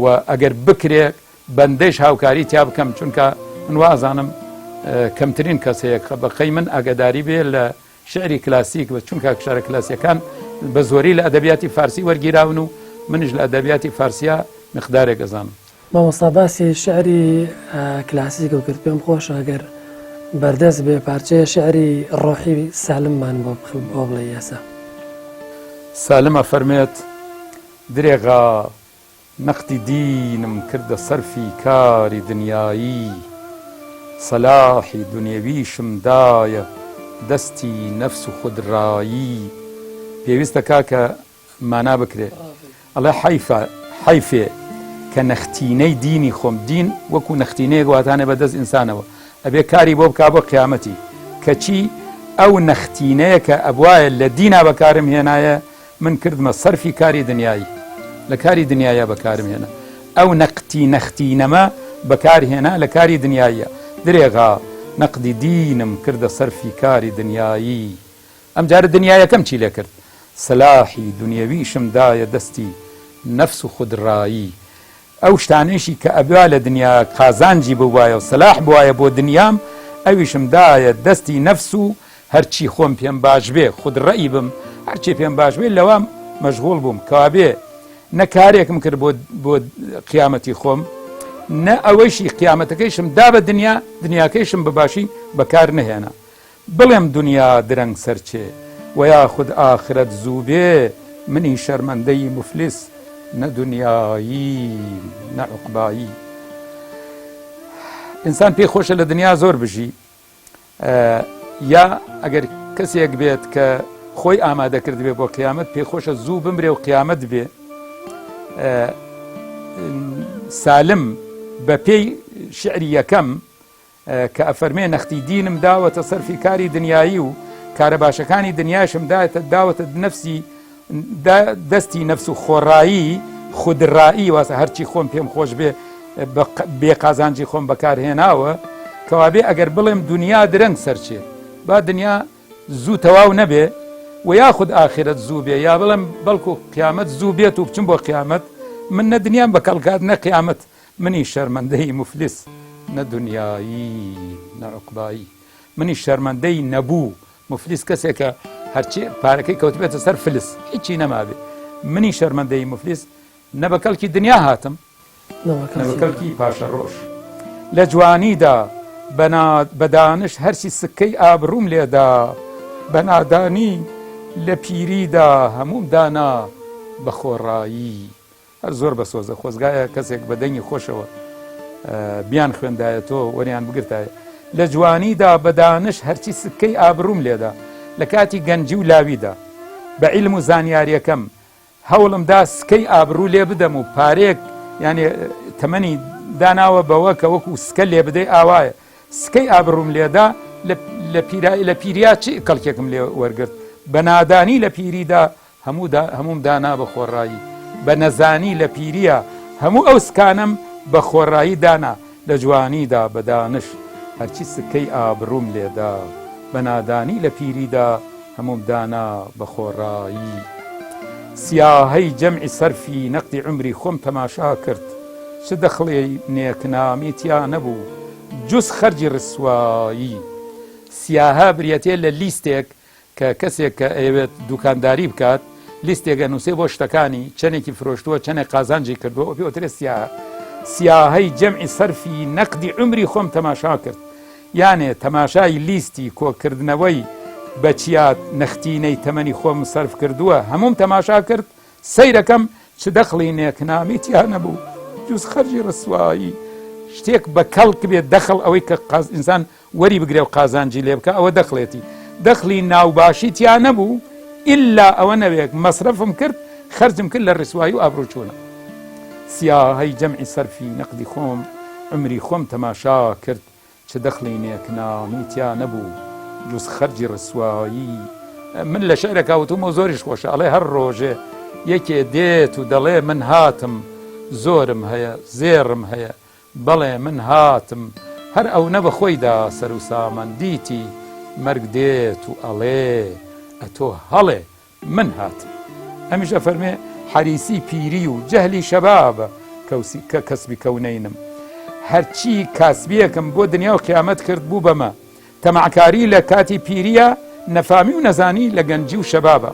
و ئەگەر بکرێ بەندەیش هاوکاری تیا بکەم چونکە من وازانم کەمترین کەس هەیە کە بەقەی من ئاگاداری بێ لە شعری کلاسیک بە چونکە شعرە کلاسیەکان بە زۆری لە ئەدەبیاتی فارسی وەرگیراون و منیش لە ئەدەبیاتی فارسیا مقدارێک ئەزانم.
مامۆستا باسی شعری کلاسیکت کرد پێم خۆشە گەر بەردەست بێ پارچەیە شعری ڕۆحی سالممان بۆ بڵێ ئێسا.
سالم ئەفەرمێت، درێغا نەقدی دینم کردە سەرفی کاری دنیایی، سەلاحی دونیەویشم دایە دەستی نەفس و خودڕایی. پێویستە کاکە مانا بکرێ ئەڵێ حەیفە حەیفێ کە نەختینەی دینی خۆم دین وەکو نەختینەیەک واتانێ بە دەست ئینسانەوە ئەبێ کاری بۆ بکا بۆ قیامەتی کەچی ئەو نەختینەیە کە ئەبوایە لە دینا بەکارم هێنایە من کردمە سەرفی کاری دنیایی لە کاری دنیایا بەکارم هێنا ئەو نەقتی نەختینەمە بەکار هێنا لە کاری دنیاییە درێغا نەقدی دینم کردە سەرفی کاری دنیایی ئەمجارە دنیایەکەم چی لێ کرد؟ سەلاحی دونیەویشم دایە دەستی نەفس و خودڕایی. ئەو شتانەیشی کە ئەبوا لە دنیا قازانجی ببوایە و سەلاح بوایە بۆ دنیام، ئەویشم دایە دەستی نەفس و هەرچی خۆم پێم باش بێ، خودڕەئی بم، هەرچی پێم باش بێ لەوە مەشغوڵ بووم. کەوابێ نە کارێکم کرد بۆ بۆ قیامەتی خۆم، نە ئەوەیشی قیامەتەکەیشم دا بە دنیا، دنیاکەیشم بە باشی بەکار نەهێنا. بڵێم دونیا درەنگ سەرچێ وە یاخود ئاخرەت زوو بێ منی شەرمەندەی موفلیس نە دونیاییم نە عوقبایی ئینسان پێی خۆشە لە دنیا زۆر بژی یا ئەگەر کەسێک بێت کە خۆی ئامادە کرد بێ بۆ قیامەت پێی خۆشە زوو بمرێ و قیامەت بێ سالم بە پێی شعری یەکەم کە ئەفەرمێ نەختی دینم داوەتە سەرفی کاری دنیایی و کارە باشەکانی دنیاشم دایەتە داوەتە نەفسی دەستی نەفس و خۆڕایی خودڕایی واسە هەرچی خۆم پێم خۆش بێ بێ قازانجی خۆم بەکارهێناوە کەوابێ ئەگەر بڵێم دنیا درەنگ سەرچێ با دنیا زوو تەواو نەبێ و یاخود ئاخرەت زوو بێ یا بڵێم بەڵکو قیامەت زوو بێت و بچم بۆ قیامەت من نە دنیام بە کەڵکات نە قیامەت منی شەرمەندەی موفلیس نە دونیایی نە عوقبایی منی شەرمەندەی نەبوو موفلیس کەسێکە هەرچی پارەکەی کەوتبێتە سەر فلس هیچی نەمابێ منی شەرمەندەی موفلیس نە بە کەڵکی دنیا هاتم نە بە کەڵکی پاشەڕۆژ لە جوانیدا بە دانش هەرچی سکەی ئابڕووم لێدا بە نادانی لە پیریدا هەمووم دانا بە خۆڕایی هەر زۆر بە سۆزە خۆزگایە کەسێک بە دەنگی خۆشەوە بیان خوێندایەتۆ وەریان بگرتایە لە جوانیدا بە دانش هەرچی سکەی ئابروم لێدا لە کاتی گەنجی و لاویدا بە عیلم و زانیاریەکەم هەوڵم دا سکەی ئابروو لێ بدەم و پارێک یعنی تەمەنی داناوە بەوە کە وەکو سکە لێ بدەی ئاوایە سکەی ئابڕووم لێدا لە پیریا چی کەڵکێکم لێ وەرگرت بە نادانی لە پیریدا هەموو دا هەمووم دانا بە خۆڕایی بە نەزانی لە پیرییا هەموو ئەو سکانەم بە خۆڕایی دانا. لە جوانیدا بە دانش هەرچی سکەی ئابڕووم لێدا بە نادانی لە پیریدا هەمووم دانا بە خۆڕایی. سیاهەی جەمعی سەرفی نەقدی عومری خۆم تەماشا کرد چ دەخڵێ نێکنامی تیا نەبوو جوز خەرجی ڕسوایی. سیاهە بریتیە لە لیستێک کە کەسێک کە ئەیەوێت دوکانداری بکات لیستێک ئەنووسێ بۆ شتەکانی چەندێکی فرۆشتووە چەندێک قازانجی کردووە ئەو پێوترێ سیاهە سیاهەی جەمعی سەرفی نەقدی عومری خۆم تەماشا کرد یانێ تەماشای لیستی کۆکردنەوەی بەچیات نەختینەی تەمەنی خۆم سەرف کردووە هەموم تەماشا کرد سەیرەکەم چ دەخڵی نێکنامی تیا نەبوو جوز خەرجی ڕسوایی شتێک بە کەڵک بێت دەخڵ ئەوەی کە قاز ئینسان وەری بگرێ و قازانجی لێ بکا ئەوە دەخڵێتی دەخڵی ناوباشی تیا نەبوو ئیلا ئەوە نەوێک مەسرەفم کرد خەرجم کرد لە ڕیسوایی و ئابڕووچوونە سیاهەی جەمعی سەرفی نەقدی خۆم عومری خۆم تەماشا کرد چ دەخڵی نێکنامی تیا نەبوو جوز خەرجی ڕسوایی من لە شعرێکا وتومە و زۆریش خۆشە ئەڵێ هەر ڕۆژێ یەکێ دێت و دەڵێ من هاتم زۆرم هەیە زێڕم هەیە بەڵێ من هاتم هەر ئەونە بە خۆیدا سەروسامان دیتی مەرگ دێت و ئەڵێ ئەتۆ هەڵێ من هاتم ئەمیش ئەفەرمێ حەریسی پیری و جەهلی شەبابە کەوسی کە کەسبی کەونەینم هەرچی کاسبیەکم بۆ دنیا و قیامەت کرد بوو بەمە تەماعکاری لە کاتی پیریە نەفامی و نەزانی لە گەنجی و شەبابە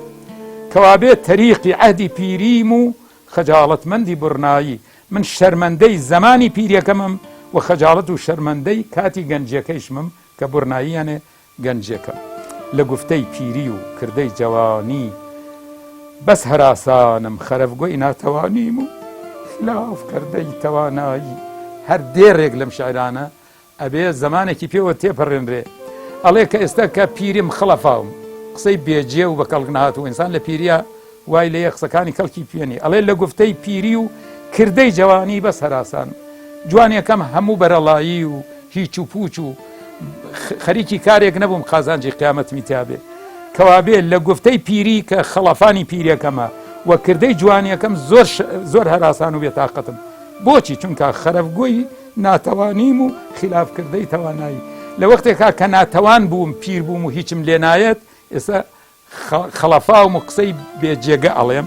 کەوابێ تەریقی عەهدی پیریم و خەجاڵەتمەندی بڕنایی، من شەرمەندەی زەمانی پیریەکەمم و خەجاڵەت و شەرمەندەی کاتی گەنجیەکەیشمم کە بڕنایی یانێ گەنجیەکەم. لە گوفتەی پیری و کردەی جەوانی بەس هەراسانم خەرەفگۆی ناتەوانیم و خلاف کردەی تەوانایی. هەر دێڕێک لەم شیعرانە ئەبێ زەمانێکی پێوە تێپەڕێنرێ ئەڵێ کە ئێستا کە پیریم خڵەفاوم قسەی بێجێ و بە کەڵک نهاتوو ئینسان لە پیریە وای لێ قسەکانی کەڵکی پێنی ئەڵێ لە گفتەی پیری و کردەی جوانی بەس هەراسان جوانیەکەم هەموو بەرەڵایی و هیچ و پوچ و خەریکی کارێک نەبووم قازانجی قیامەتمی تیابێ کەوابێ لە گفتەی پیری کە خەڵەفانی پیرەکەمە و کردەی جوانیەکەم زۆر زۆر هەراسان و بێتاقەتم بۆچی چونکە خەرەفگۆی ناتەوانیم و خیلاف کردەی تەوانایی لە وەختێکا کە ناتەوان بووم پیر بووم و هیچم لێ نایەت ئێستا خەڵەفاوم و قسەی بێ جێگە ئەڵێم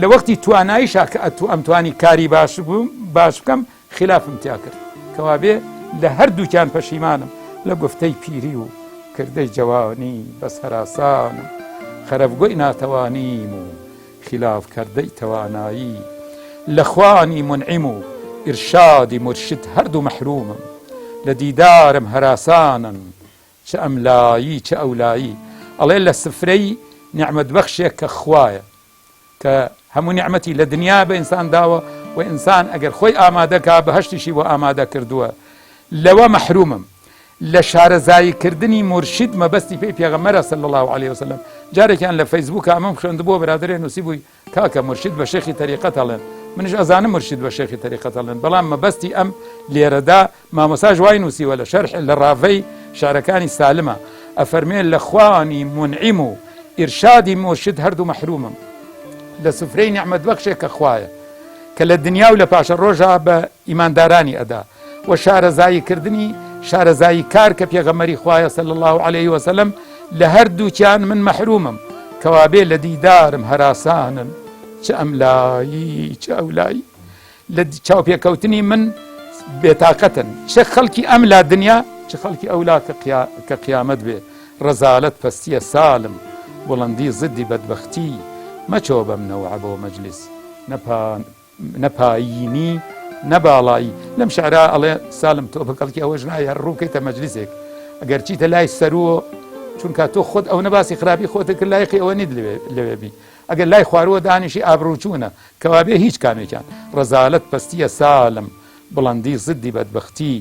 لە وەختی تواناییشا کە ئەتوو ئەمتوانی کاری باش بووم باش بکەم خلافم تیا کرد کەوابێ لە هەردووکیان پەشیمانم لە گفتەی پیری و کردەی جەوانی بەس هەراسانم خەرەفگۆی ناتەوانیم و خیلاف کردەی توانایی لە خوانی مونعیم و ئیرشادی مورشید هەردوو مەحرومم لە دیدارم هەراسانن چ ئەملایی چ ئەولایی ئەڵێ لە سفرەی نیعمەت بەخشێک کە خوایە کە هەموو نیعمەتی لە دنیا بە ئینسان داوە و ئینسان ئەگەر خۆی ئامادەکا بەهەشتیشی بۆ ئامادە کردووە لەوە مەحرومم لە شارەزایی کردنی مورشید مەبەستی پێی پێغەمبەرە صلی اللە علیە وسلم جارێکیان لە فەیسبووکا ئەمەم خوێندبووە برادەرێ نووسیبووی کاکە مورشید بە شێخی تەریقەت ئەڵێن منیش ئەزانم مورشید بە شێخی تەریقەت ئەڵێن بەڵام مەبەستی ئەم لێرەدا مامۆساش وای نووسیوە لە شەرح لە ڕاڤەی شعرەکانی سالمە ئەفەرمێ لە خوانی مونعیم و ئیرشادی مورشید هەردوو مەحرومم لە سفرەی نیعمەت بەخشێک کە خوایە کە لە دنیا و لە پاشەڕۆژا بە ئیماندارانی ئەدا و شارەزایی کردنی شارەزایی کار کە پێغەمبەری خوایە صلی اللە علیه وسلم لە هەردووکیان من مەحرومم کەوابێ لە دیدارم هەراسانن چ ئەملایی چ ئەولایی لە چاوپێکەوتنی من بێتاقەتن چ خەڵکی ئەم لا دنیا چ خەڵکی ئەولا کە قیامەت بێ ڕەزالەت پەستیە سالم بوڵەندی زدی بەدبەختی مەچۆ بەم نەوعە بۆ مەجلیس نەپان نە پایینی نە باڵایی لەم شعرا ئەڵێ سالم تۆ بە کەڵکی ئەوەش نایە هەر ڕووکەیتە مەجلیسێک ئەگەر چیتە لای سەرووە چونکە تۆ خۆت ئەو نەباسی خراپی خۆتە کرد لایقی ئەوە نیت لەوێ بی ئەگەر لای خوارووە دانیشی ئابڕووچوونە کەوابێ هیچ کامێکیان ڕەزالەت پەستیە سالم بڵندی زدی بەدبەختی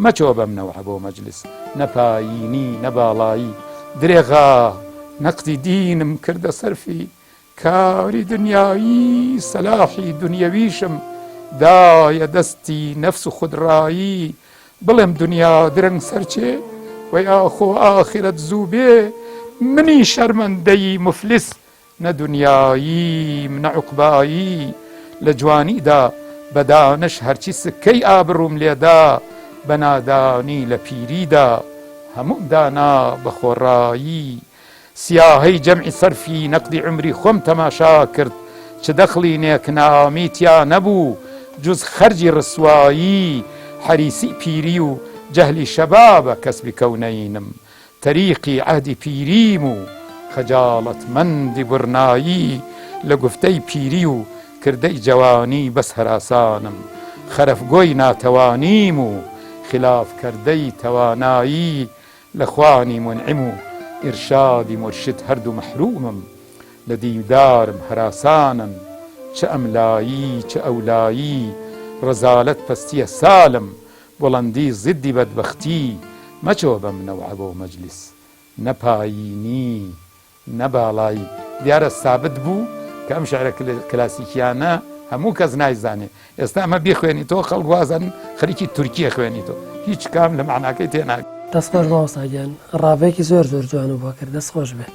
مەچۆ بەم نەوعە بۆ مەجلیس نە پایینی نە باڵایی درێغا نەقدی دینم کردە سەرفی کاری دنیایی سەلاحی دنیەویشم دایە دەستی نەفس و خودڕایی بڵێم دنیا درەنگ سەرچێ وە یاخۆ ئاخرەت زوو بێ منی شەرمەندەی موفلیس نە دنیاییم نە عوقبایی لە جوانیدا بە دانش هەرچی سکەی ئابڕووم لێدا بە نادانی لە پیریدا هەمووم دانا بە خۆڕایی سیاهەی جەمعی سەرفی نەقدی عومری خۆم تەماشا کرد چ دەخڵی نێکنامی تیا نەبوو جوز خەرجی ڕسوایی حەریسی پیری و جەهلی شەبابە کەسبی کەونەینم تەریقی عەهدی پیریم و خەجاڵەتمەندی بڕنایی لە گوفتەی پیری و کردەی جەوانی بەس هەراسانم خەرەفگۆی ناتەوانیم و خیلافکەردەی تەوانایی لە خوانی مونعیم و ئیرشادی مورشید هەردوو مەحرومم لە دیدارم هەراسانن چ ئەملایی چ ئەولایی ڕەزالەت پەستیە سالم بوڵەندی زیدی بەدبەختی مەچۆ بەم نەوعە بۆ مەجلیس نە پایینی نە باڵایی. دیارە سابت بوو کە ئەم شعرە کلاسیکیانە هەموو کەس نایزانێ ئێستا ئەمە بیخوێنیتەوە خەڵک وازانن خەریکی تورکی ئەخوێنیتەوە هیچ کام لە مەعناکەی تێناگەن.
دەست خۆش مامۆستا گیان ڕاڤەیەکی زۆر زۆر جوان و بۆ کرد دەست خۆش بێ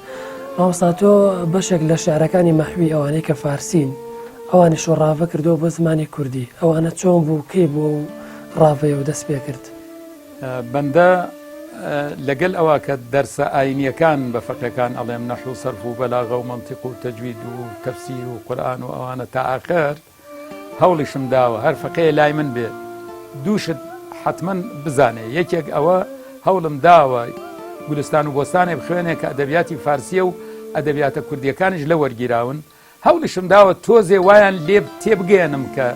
مامۆستا تۆ بەشێک لە شعرەکانی مەحوی ئەوانەی کە فارسین ئەوانیش و ڕاڤە کردووە بۆ زمانی کوردی ئەوانە چۆن بوو کەی بووە و ڕاڤەیە و دەست پێ کرد؟
بەندە لەگەل ئەوە کە دەرسە ئاینیەکان بە فەقێکان ئەڵێم نەحو و سەرف و بەلاغە و مەنتیق و تەجوید و تەفسیر و قورئان و ئەوانە تا ئاخر هەوڵیشم داوە هەر فەقێ لای من بێ دووشت حتمما بزانێ یەکێک ئەوە هەوڵم داوە گولستان و بۆستانێ بخوێنێ کە ئەدەبیاتی فارسیە و ئەدەبیاتە کوردیەکانیش لە وەرگیراون هەوڵیشم داوە تۆزێ وایان لێ تێبگەیەنم کە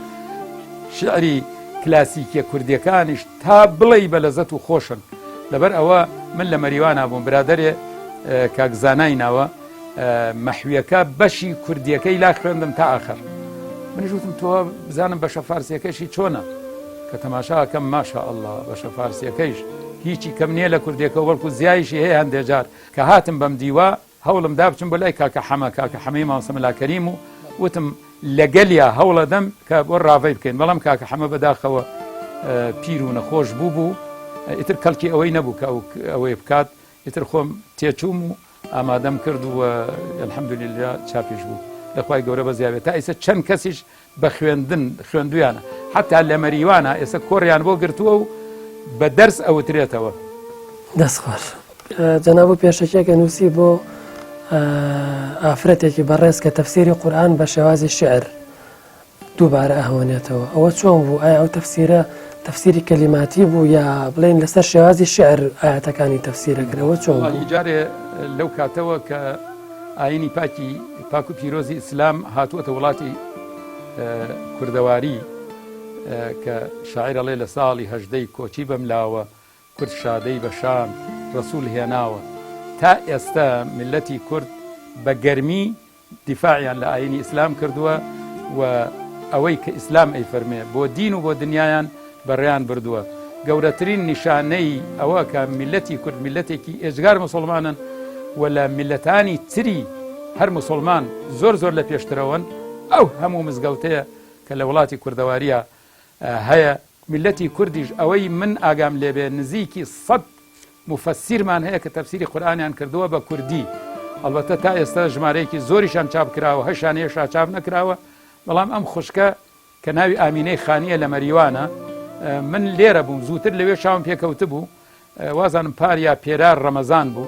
شیعری کلاسیکیە کوردیەکانیش تا بڵێی بە لەزەت و خۆشن لەبەر ئەوە من لە مەریوانا بووم برادەرێ کاک زانای ناوە مەحویەکە بەشی کوردیەکەی لا خوێندم تا ئاخر منیش وتم تۆ بزانم بەشە فارسیەکەشی چۆنە کە تەماشاکەم ماشا الله بەشە فارسیەکەیش هیچی کەم نییە لە کوردێکەوە بەڵکو زیایشی هەیە هەندێ جار کە هاتم بەم دیوە هەوڵم دا بچم بۆ لای کاکە حەمە، کاکە حەمەی مامۆستا مەلا کەریم و وتم لەگەلیا هەوڵەدەم کە بۆ ڕاڤەی بکەین، بەڵام کاکە حەمە بەداخەوە پیر و نەخۆش بوو بوو، ئیتر کەڵکی ئەوەی نەبوو کە ئەو ئەوەی بکات، ئیتر خۆم تێچووم و ئامادەم کرد و الحمدللە چاپیش بوو. لە خوای گەورە بەزیابێت. تا ئیسە چەند کەسیش بە خوێندن خوێندویانە حەتا لە مەریوانا ئێستا کۆڕیان بۆ گرتووە و بە دەرس ئەوترێتەوە.
دەست خۆش جەنابو پێشەکیەکە نووسی بۆ ئافرەتێکی بەڕێز کە تەفسیری قورئان بە شێوازی شعر دووبارە ئەهۆنێتەوە ئەوە چۆن بوو ئایا ئەو تەفسیرە تەفسیری کەلیماتی بوو یا بڵێن لەسەر شێوازی شعر ئاەتەکانی تەفسیرە کرد ئەوە چۆن بوو؟
جارێ لەو کاتەوە کە ئاینی پاکی پاک و پیرۆزی ئیسلام هاتووەتە وڵاتی کوردەواری کە شاعیر ئەڵێ لە ساڵی هەژدەی کۆچی بەم لاوە کورد شادەی بە شان ڕەسوول هێناوە تا ئێستا میللەتی کورد بە گەرمی دیفاعیان لە ئاینی ئیسلام کردووە و ئەوەی کە ئیسلام ئەیفەرمێ بۆ دین و بۆ دنیایان بەڕێیان بردووە. گەورەترین نیشانەی ئەوە کە میللەتی کورد میللەتێکی ئێجگار موسوڵمانن و لە میللەتانی تری هەر موسوڵمان زۆر زۆر لە پێشترەوەن ئەو هەموو مزگەوتەیە کە لە وڵاتی کوردەواریە هەیە. میللەتی کوردیش ئەوەی من ئاگام لێبێ نزیکی سەد موفەسیرمان هەیە کە تەفسیری قورئانیان کردووە بە کوردی ئەڵبەتە تا ئێستا ژمارەیەکی زۆریشان چاپ کراوە هەشان هێشا چاپ نەکراوە بەڵام ئەم خوشکە کە ناوی ئامینەی خانیە لە مەریوانە من لێرە بووم زووتر لەوێ چاوم پێکەوتبوو وازانم پار یا پێرار ڕەمەزان بوو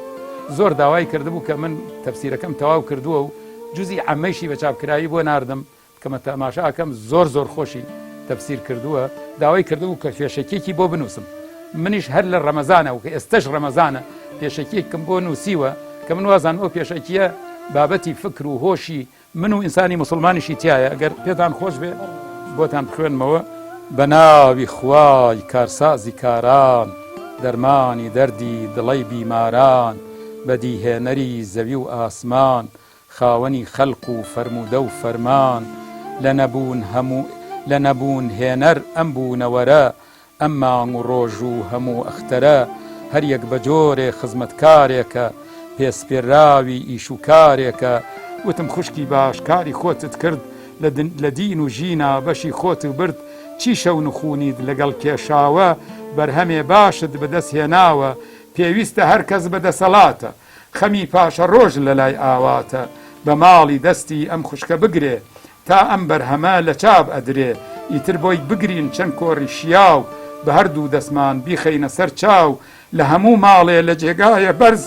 زۆر داوای کردبوو کە من تەفسیرەکەم تەواو کردووە و جزئی عەمەیشی بە چاپکراوی بۆ ناردم بکەمە تەماشا ئەکەم زۆر زۆر خۆشی تەفسیر کردووە داوای کردبوو کە پێشەکیەکی بۆ بنووسم منیش هەر لە ڕەمەزانە و کە ئێستەش ڕەمەزانە پێشەکیەکم بۆ نووسیوە کە من وازانم ئەو پێشەکیە بابەتی فکر و هۆشی من و ئینسانی موسڵمانیشی تیایە ئەگەر پێتان خۆش بێ بۆتان بخوێنمەوە. بە ناوی خوای کارسازی کاران دەرمانی دەردی دڵەی بیماران بەدیهێنەری زەوی و ئاسمان خاوەنی خەلق و فەرموودە و فەرمان لە نەبوون هەموو لە نەبوون هێنەر ئەم بوونەوەرە ئەم مانگ و ڕۆژ و هەموو ئەختەرە هەر یەک بە جۆرێ خزمەتکارێکە پێسپێرراوی ئیش و کارێکە وتم خوشکی باش کاری خۆتت کرد لە دین و ژینا بەشی خۆت برد چی شەونخونیت لەگەڵ کێشاوە بەرهەمێ باشت بەدەست هێناوە پێویستە هەر کەس بە دەسەڵاتە خەمی پاشەڕۆژ لەلای ئاواتە بە ماڵی دەستی ئەم خوشکە بگرێ. تا ئەم بەرهەمە لە چاپ ئەدرێ ئیتر بۆی بگرین چەند کۆڕی شیاو بە هەردوو دەستمان بیخەینە سەر چاو لە هەموو ماڵێ لە جێگایە بەرز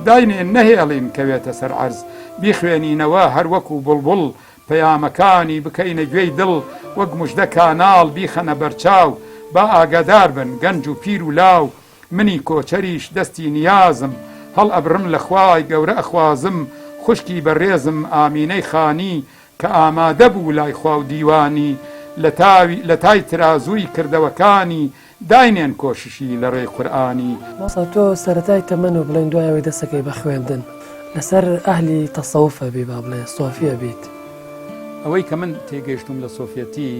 داینێن نەهێڵین کەوێتە سەر عەرز بیخوێنینەوە هەر وەکوو بوڵبوڵ پەیامەکانی بکەینە گوێی دڵ وەک مژدە کاناڵ بیخەنە بەرچاو با ئاگادار بن گەنج و پیر و لاو منی کۆچەریش دەستی نیازم هەڵ ئەبڕم لە خوای گەورە ئەخوازم خوشکی بەڕێزم ئامینەی خانی کە ئامادە بوو لای خوا و دیوانی لە تاوی لە تای ترازووی کردەوەکانی داینێن کۆششی لە ڕێی قورئانی.
مامۆستا تۆ سەرەتای تەمەن و بڵێین دوای ئەوەی دەستەکەی بە خوێندن لەسەر ئەهلی تەسەوف ئەبی با بڵێ سۆفی ئەبیت.
ئەوەی کە من تێگەیشتووم لە سۆفیەتی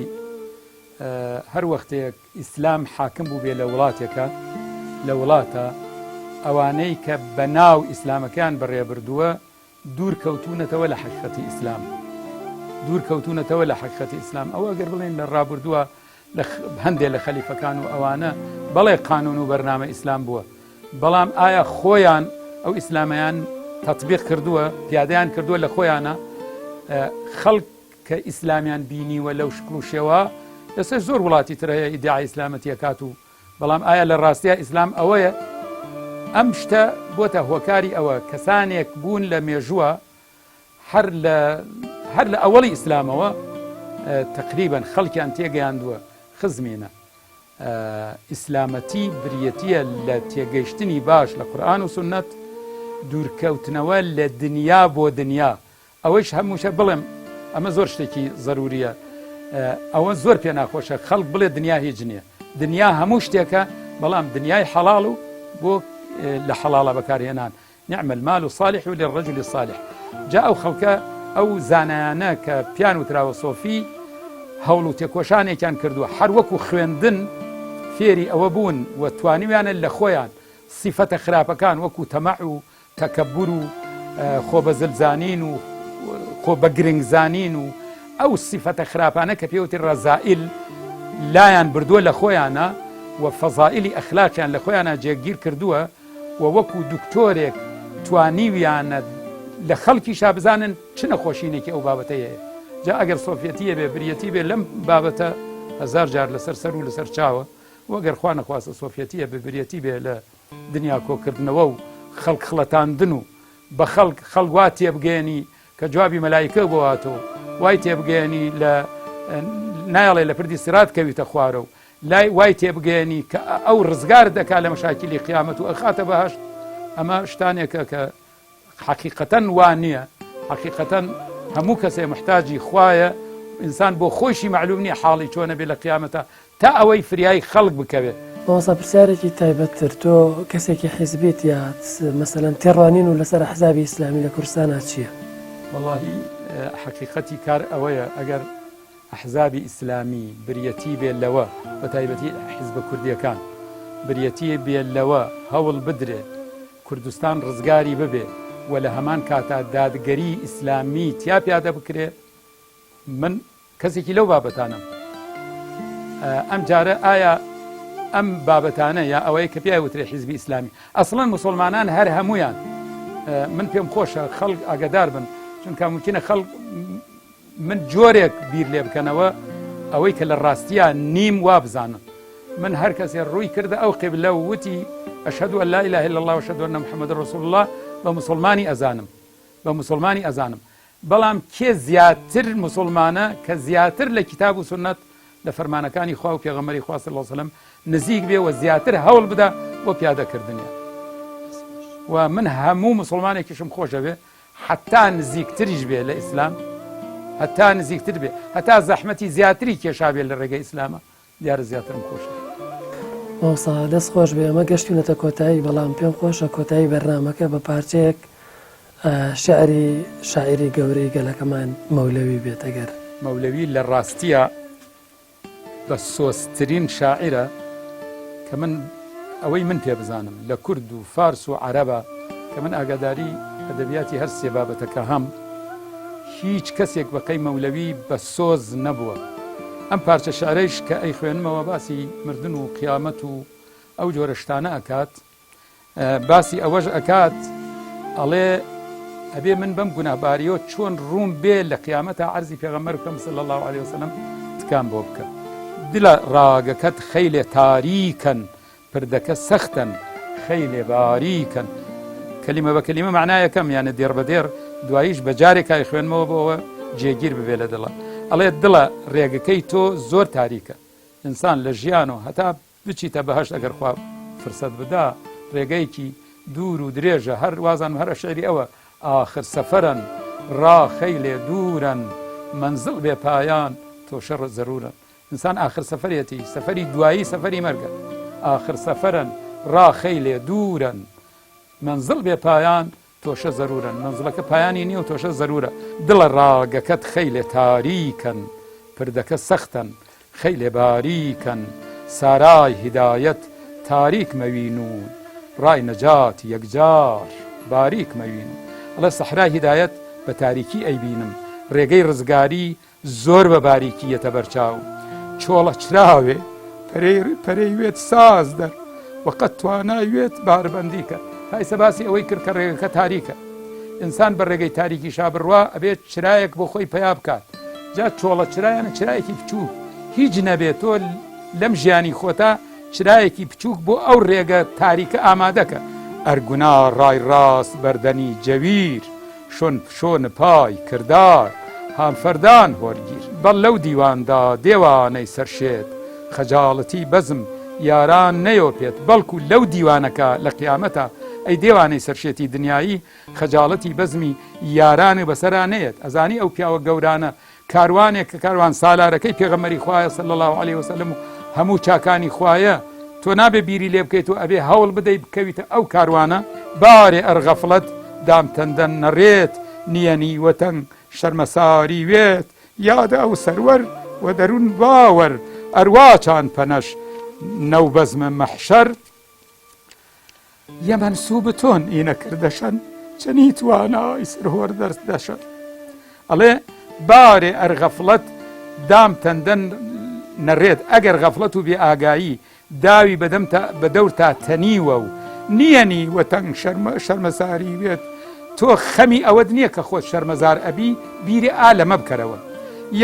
هەر وەختێک ئیسلام حاکم بووبێ لە وڵاتێکا لە وڵاتە ئەوانەی کە بە ناو ئیسلامەکەیان بەڕێبردووە دوور کەوتوونەتەوە لە حەقیقەتی ئیسلام دوور کەوتوونەتەوە لە حەقیقەتی ئیسلام ئەوە ئەگەر بڵێن لە ڕابردووە لە هەندێک لە خەلیفەکان و ئەوانە بەڵێ قانون و بەرنامە ئیسلام بووە بەڵام ئایا خۆیان ئەو ئیسلامیان تطبیق کردووە پیادەیان کردووە لە خۆیانە خەڵک کە ئیسلامیان بینیوە لەو شکڵ و شێوە ئێستا زۆر وڵاتی تر هەیە ئیدعای ئیسلامەتی ئەکات و بەڵام ئایا لە ڕاستیا ئیسلام ئەوەیە؟ ئەم شتە بۆتە هۆکاری ئەوە کەسانێک بوون لە مێژووە هەر لە هەر لە ئەوەڵی ئیسلامەوە تقریبا خەڵکیان تێگەیاندووە خزمینە ئیسلامەتی بریەتیە لە تێگەیشتنی باش لە قورئان و سوننەت، دوورکەوتنەوە لە دنیا بۆ دنیا، ئەوەیش هەمووشە بڵێم ئەمە زۆر شتێکی زەروریە ئەوە زۆر پێ ناخۆشە خەڵک بڵێ دنیا هیچ نییە دنیا هەموو شتێکە بەڵام دنیای حەڵاڵ و بۆ لە حەڵاڵە بەکارهێنان نعم المال الصالح للرجل الصالح جا ئەو خەڵکە ئەو زانایانە کە پیان وتراوە سۆفی هەوڵ و تێکۆشانێکیان کردووە هەر وەکو خوێندن فێری ئەوە بوون و توانیویانە لە خۆیان سیفەتە خراپەکان وەکو تەمەع و تەکەبور و خۆ بەزل زانین و خۆ بە گرنگ زانین و ئەو سیفەتە خراپانە کە پێوتی ڕەزائیل لایان بردووە لە خۆیانە و فەزائیلی ئەخلاقیان لە خۆیانە جێگیر کردووە و وەکو دکتۆرێک توانیویانە لە خەڵکیشا بزانن چ نەخۆشینێکی ئەو بابەتەی هەیە جا ئەگەر سۆفیەتیە بێ بریەتی بێ لەم بابەتە هەزار جار لەسەر سەر و لەسەر چاوە وەگەر خوا نەخواستە سۆفیەتیە بێ بریەتی بێ لە دنیا کۆکردنەوە و خەڵک خڵەتاندن و بە خەڵک خەڵک وا تێبگەیەنی کە جوابی مەلایکە بۆ هاتۆ وای تێبگەیەنی لە نایەڵێ لە پردی سرات کەویتە خوارە و لای وای تێبگەیەنی کە ئەو ڕزگارت دەکا لە مەشاکیلی قیامەت و ئەخاتە بەهەشت ئەمە شتانێکە کە حەقیقەتەن وا نییە حەقیقەتەن هەموو کەسێ محتاجی خوایە ئینسان بۆ خۆیشی معلوم نییە حاڵی چۆنە بێ لە قیامەتە تا ئەوەی فریای خەڵک بکەوێ.
مامۆستا پرسیارێکی تایبەت تر تۆ کەسێکی حیزبیت یا مەسەلەن تێڕوانین و لەسەر ئەحزابی ئیسلامی لە کوردستانا چییە؟
وەڵاهی حەقیقەتی کار ئەوەیە ئەگەر ئەحزابی ئیسلامی بریتی بێ لەوە، بە تایبەتی حیزبە کوردییەکان، بریتی بێ لەوە هەوڵ بدرێ کوردستان ڕزگاری ببێ و لە هەمان کاتا دادگەریی ئیسلامی تیا پیادە بکرێ، من کەسێکی لەو بابەتانەم. ئەم جارە ئایا ئەم بابەتانە یا ئەوەی کە پیای وترێ حیزبی ئیسلامی ئەسڵەن موسڵمانان هەر هەمویان من پێم خۆشە خەڵک ئاگادار بن چونکە ممکنە خەڵک من جۆرێک بیر لێ بکەنەوە ئەوەی کە لە ڕاستیا نیم وابزانن من هەر کەسێ ڕووی کردە ئەو قیبلە و وتی ئەشهد ان لا اله الا الله واشهد ان محمد رسول الله بە موسڵمانی ئەزانم بە موسڵمانی ئەزانم بەڵام کێ زیاتر موسڵمانە کە زیاتر لە کتاب و سنت لە فەرمانەکانی خوا و پێغەمبەری خوا صلی الله علیه وسلم نزیک بێ و زیاتر هەوڵ بدا بۆ پیادەکردنیان و من هەموو مسلمانێکیشم خۆشەوێ هەتا نزیکتریش بێ لە ئیسلام هەتا نزیکتر بێ هەتا زەحمەتی زیاتری کێشابێ لە ڕێگەی ئیسلامە دیارە زیاترم خۆشە.
مامۆستا دەست خۆش بێ ئەمە گەشتوینەتە کۆتایی بەڵام پێم خۆشە کۆتایی بەرنامەکە بە پارچەیەک شعری شاعیری گەورەی گەلەکەمان مەولەوی بێت ئەگەر.
مەولەوی لە ڕاستیا بە سۆزترین شاعیرە کە من ئەوەی من پێ بزانم لە کورد و فارس و عەرەبە کە من ئاگاداری ئەدەبیاتی هەر سێ بابەتەکە هەم هیچ کەسێک بە قەی مەولەوی بە سۆز نەبووە ئەم پارچە شعرەیش کە ئەیخوێنمەوە باسی مردن و قیامەت و ئەو جۆرە شتانە ئەکات باسی ئەوەش ئەکات ئەڵێ. ئەبێ من بەم گوناهباریەوە چۆن ڕووم بێ لە قیامەتا عەرزی پێغەمبەر بکەم صلی اللە علیە وسلم تکام بۆ بکە. دلە ڕاگەکەت خەیلێ تاریکەن پردەکە سەختەن خەیلێ باریکەن. کەلیمە بە کەلیمە مەعنایەکەم یانە دێڕ بە دێڕ دواییش بە جارێکای خوێنمەوە بۆ ئەوە جێگیر ببێ لە دڵە. ئەڵێ دڵە ڕێگەکەی تۆ زۆر تاریکە. ئینسان لە ژیان و هەتا بچیتە بەهەشت ئەگەر خوا فرسەت بدا ڕێگەیەکی دوور و درێژە هەر وازانم هەر شعری ئەوە ئاخر سەفەرەن ڕا خەیلێ دوورەن مەنزڵ بێ پایان تۆشە زەرورەن ئینسان ئاخر سەفەرێتی سەفەری دوایی سەفەری مەرگە ئاخر سەفەرەن ڕا خەیلێ دوورەن مەنزڵ بێ پایان تۆشە زەرورەن مەنزڵەکە پایانی نیە و تۆشە زەرورە دڵە ڕاگەکەت خەیلێ تاریکەن پردەکە سەختەن خەیلێ باریکەن سارای هیدایەت تاریک مەوینوون ڕای نەجات یەکجار باریک مەوینوون ئەڵێ سەحرای هیدایەت بە تاریکی ئەیبینم ڕێگەی ڕزگاری زۆر بە باریکی یەتە بەرچاو چۆڵە چراوێ پەرەی پەرەی وێت ساز دەر وە قەت توانای وێت باربەندی کە تا ئیسە باسی ئەوەی کرد کە ڕێگەکە تاریکە ئینسان بە ڕێگەی تاریکیشا بڕوا ئەبێت چرایەک بۆ خۆی پەیا بکات جا چۆڵە چرایانە چرایەکی بچووک هیچ نەبێت تۆ لەم ژیانی خۆتا چرایەکی بچووک بۆ ئەو ڕێگە تاریکە ئامادەکە ئەرگونا ڕای ڕاست بەردەنی جەویر شۆن شۆن پای کردار هان فەردان هۆرگیر بەڵ لەو دیواندا دێوانەی سەرشێت خەجاڵەتی بەزم یاران نەیۆ پێت بەڵکو لەو دیوانەکە لە قیامەتا ئەی دێوانەی سەرشێتی دنیایی خەجاڵەتی بەزمی یارانێ بەسەرا نەیەت ئەزانی ئەو پیاوە گەورانە کاروانێک کە کاروان سالارەکەی پێغەمبەری خوایە صلی اللە علیه وسلم و هەموو چاکانی خوایە تۆ نابێ بیری لێ بکەیت و ئەبێ هەوڵ بدەی بکەویتە ئەو کاروانە بارێ ئەر غەفڵەت دام تەندەن نەڕێت نیەنی وەتەنگ شەرمەساری وێت یاد ئەو سەروەر وە دەروون باوەر ئەرواچان پەنەش نەو بەزم مەحشەر یە مەنسوب تۆن ئینە کردەشەن چەنی توانای سەرهۆر دەرس دەشەن ئەڵێ بارێ ئەر غەفڵەت دام تەندەن نەڕێت ئەگەر غەفڵەت و بێ ئاگایی داوی بەدەم تا بە دەور تا تەنیوە و نیەنی وە تەنگ شەرمە شەرمەساری وێت تۆ خەمی ئەوەت نییە کە خۆت شەرمەزار ئەبی بیرێ ئا لەمە بکەرەوە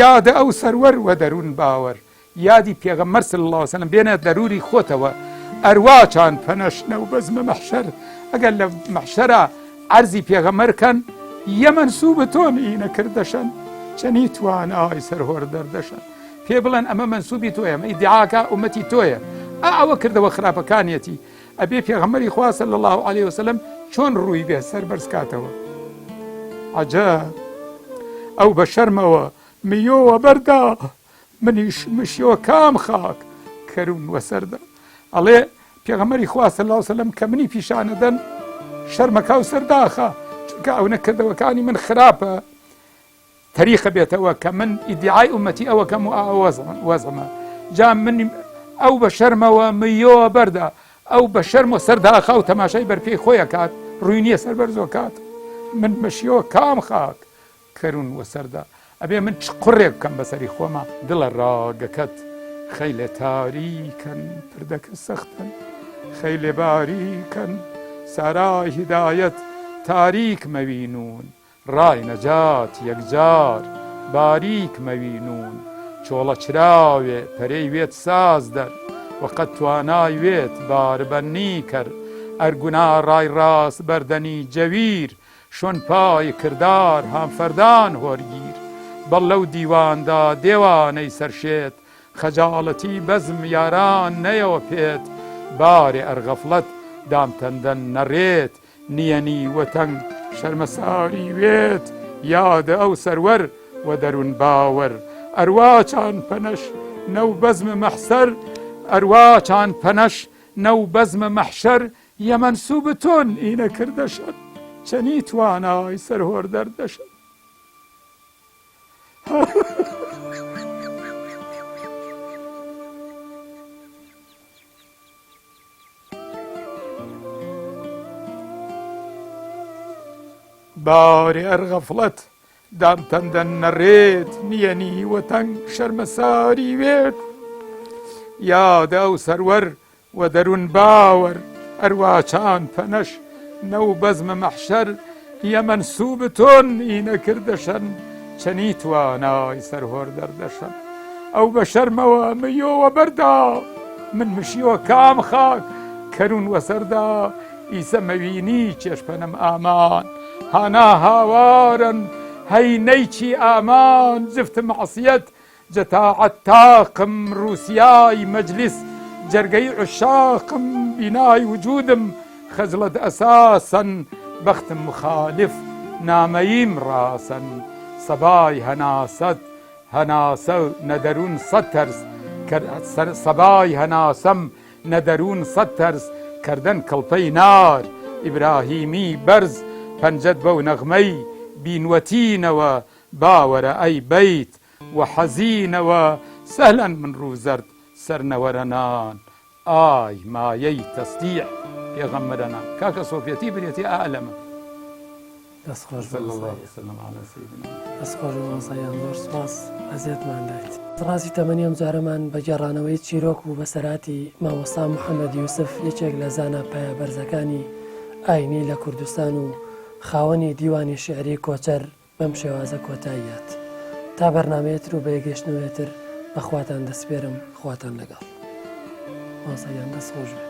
یادە ئەو سەروەر وە دەروون باوەر یادی پێغەمبەر صلی اللە علیە وسلم بێنە دەروری خۆتەوە ئەروا چان پەنەش نەو بەزمە مەحشەر ئەگەر لە مەحشەرا عەرزی پێغەمبەر کەن یە مەنسوب تۆن ئینە کردەشەن چەنی توانای سەر هۆر دەردەشەن پێ بڵێن ئەمە مەنسوبی تۆیە ئەمە ئیدعاکە ئومەتی تۆیە ئا ئەوە کردەوە خراپەکانیەتی ئەبێ پێغەمبەری خوا صلی اللە علیه وسلم چۆن ڕووی بێ سەر بەرز کاتەوە عەجەب ئەو بە شەرمەوە میۆوە بەردا منیش مشیۆ کام خاک کەرون وەسەردا ئەڵێ پێغەمبەری خوا صلی اللە وسلم کە منی پیشانەدەن شەرمەکا و سەرداخە چونکە ئەونە کردەوەکانی من خراپە تەریقە بێتەوە کە من ئیدعای ئومەتی ئەوەکەم و وەزمە جا من ئەو بە شەرمەوە میۆ بەردا ئەو بە شەرم و سەرداخا و تەماشای بەرپێی خۆی کات ڕووی نییە سەر بەرزۆ کات من مشیۆ کام خاک کەرون وەسەردا ئەبێ من چ قوڕێک بکەم بەسەری خۆما. دڵە ڕاگەکەت خەیلێ تاریکەن پردەکە سەختەن خەیلێ باریکەن سارای هیدایەت تاریک مەوینوون ڕای نەجات یەکجار باریک مەوینوون چۆڵە چراوێ پەرێی وێت ساز دەر وە قەت توانای وێت باربەنی کەر ئەرگونا ڕای ڕاست بەردەنی جەویر شۆن پای کردار هامفەردان هۆرگیر بەڵ لەو دیواندا دێوانەی سەرشێت خەجاڵەتی بەزم یاران نەیەوە پێت بارێ ئەر غەفڵەت دام تەندەن نەڕێت نیەنی وە تەنگ شەرمەساری وێت یاد ئەو سەروەر وە دەرون باوەر ئەرواچان پەنەش نەو بەزم مەحسەر ئەرواچان پەنەش نەو بەزم مەحشەر یە مەنسوب تۆن ئینە کردەشەن چەنی توانای سەر هۆر دەردەشەن. بارێ ئەر غەفڵەت دام تەندەن نەڕێت نیەنی وە تەنگ شەرمەساری وێت یاد ئەو سەروەر وە دەروون باوەر ئەرواچان پەنەش نەو بەزم مەحشەر. یە مەنسوب تۆن ئی نەکردەشەن چەنی توانای سەر هۆر دەردەشەن ئەو بە شەرمەوە مەیۆ وەبەردا من مشیۆ کام خاک کەرون وەسەردا ئیسە مەوینی چێشپەنم ئامان هانا هاوارن هەی نەیچی ئامان جفت مەعسیەت جە تاعەت تاقم ڕووسیای مەجلیس جەرگەی عوشاقم بینای وجودم خەجڵەت ئەساسەن بەختم مخالف نامەیم ڕاسەن سەبای هەناسەت هەناسە نە دەروون سەد تەرس سەبای هەناسەم نە دەروون سەد تەرس کەردەن کڵپەی نار ئیبراهیمی بەرز پەنجەت بەو نەغمەی بینوەتینەوە باوەرە ئەی بەیت وە حەزینەوە سەهلەن من ڕوو زەرد سەر نەوەرە نان ئای مایەی تەسدیع پێغەمبەرەنان کاکە سۆفیەتی برێتی ئا لەمە.
دەست خۆش
صلی الله وسلم علی سیدنا محمد.
دەست خۆش مامۆستا گیان زۆر سوپاس ئەزیەتمان دایت. ڕازی تەمەنی ئەمجارەمان بە گێڕانەوەی چیرۆک و بەسەرهاتی مامۆستا محەمەد یوسف یەکێک لە زانا پایە بەرزەکانی ئاینی لە کوردستان و خاوەنی دیوانی شیعری کۆچەر بەم شێوازە کۆتایی هات. تا بەرنامەیە تر و بەیەکگەیشتنەوەیە تر بە خواتان دەسپێرم خواتان لەگەڵ. مامۆستا گیان دەست خۆش بێ.